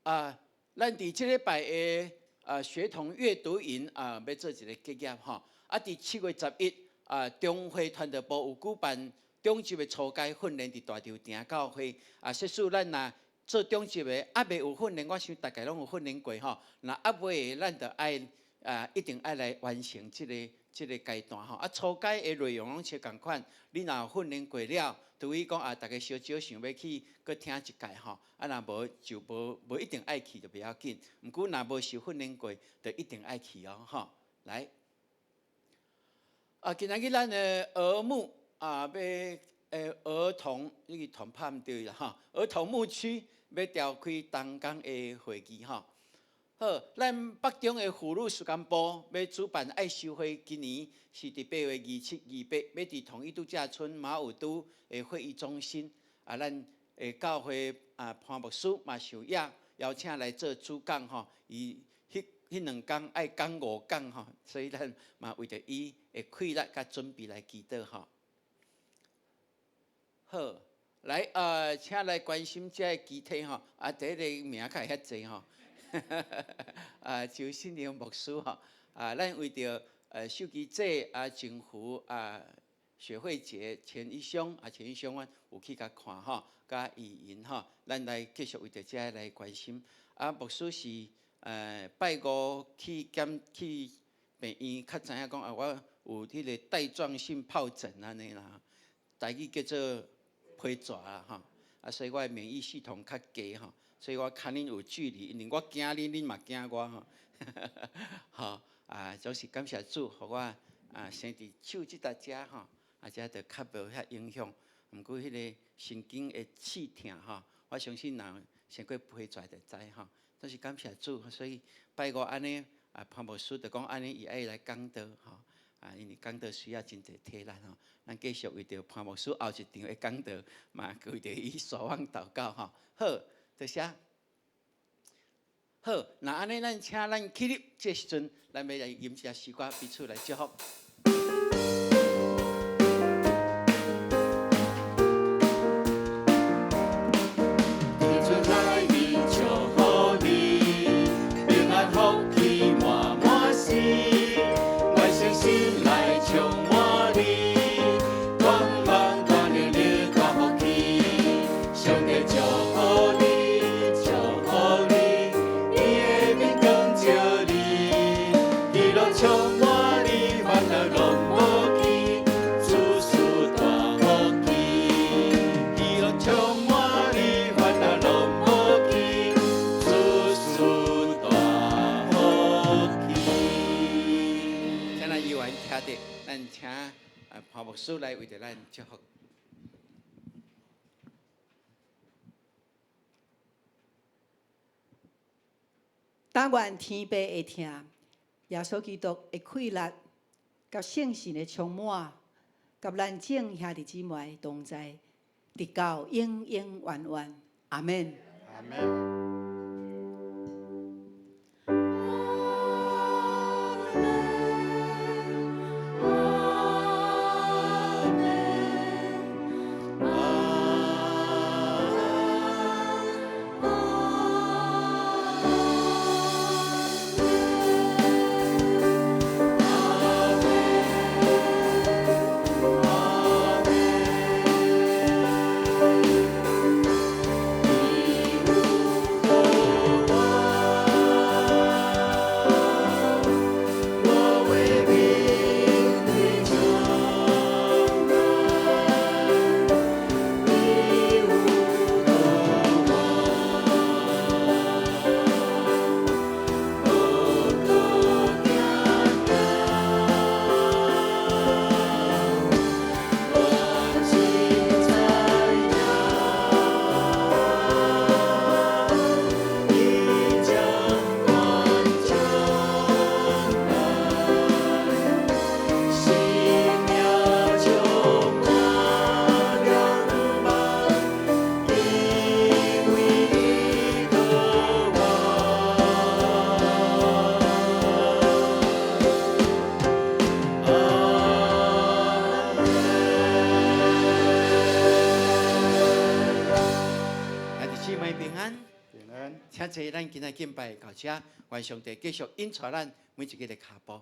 啊，咱佇這禮拜的學童閱讀營啊，欲做一个結業吼。啊，佇7月11啊，中會傳道部有舉辦中級的初階訓練佇大稻埕教會。啊，設使咱若做中級的，猶未有訓練，我想大家攏有訓練過吼。若猶未的，咱就愛啊，一定愛來完成這个階段吼。啊，初階的內容攏相仝款，你若有訓練過了，除非講啊，逐家小少想欲去閣聽一屆吼。啊，若無就無無一定愛去就袂要緊。毋過若無受訓練過，就一定愛去哦吼。來，啊，今仔日咱的兒牧啊，欲兒童，你去團拍毋對啦吼。兒童牧區欲召開同工的會議吼。好，咱北中的婦女事工部欲主辦愛修會，今年是佇8月27、28，欲佇統一度假村馬武都的會議中心。啊，咱的教會啊潘牧師嘛受邀邀請來做主講吼。伊彼彼兩工愛講五講吼，所以咱嘛為著伊的氣力佮準備來祈禱吼。好，來請來關心這个肢體吼。啊，第一个名較會遐濟吼。啊，周信良牧師吼，啊，咱為著秀琪姐啊、靜福啊、雪慧姐、錢一兄啊、錢一兄，阮有去共看吼，佮伊𪜶吼，咱來繼續為著這个來關心。啊，牧師是拜五去檢去病院，較知影講啊，我有彼个帶狀性疱疹按呢啦，台語叫做皮蛇啦吼。啊，所以我的免疫系統較低吼。所以我較恁有距離，因為我驚恁，恁嘛驚我吼。吼啊，總是感謝主，予我啊生佇手這搭遮吼，啊遮就較無遐影響。毋過彼个神經會刺疼吼，我相信若生過皮蛇就知吼。總是感謝主，所以拜五按呢啊潘牧師就講按呢，伊愛來講道吼。啊，因為講道需要真濟體力吼。咱繼續為著潘牧師後一場的講道，嘛為著伊守望禱告吼。好。多謝。好，若按呢，咱請咱起立，這時陣，咱欲來吟一首詩歌，彼此來祝福。天主來你祝福你，平安福氣滿滿時，願聖神來充滿你，光芒大能力大福氣，上帝祝福你，祝福你，伊的面光照你，喜樂充滿你，煩惱攏無去，諸事大福氣，喜樂充滿你，煩惱攏無去，諸事大福氣。請咱議員徛佇，咱請潘牧師來為著咱祝福。但願天父會疼，耶穌基督的氣力，佮聖神的充滿，佮咱眾兄弟姊妹同在，直到永永遠遠。阿們。阿們。阿姊妹平安。平安。請坐，咱今仔敬拜到這，願上帝繼續引帶咱每一个的跤步。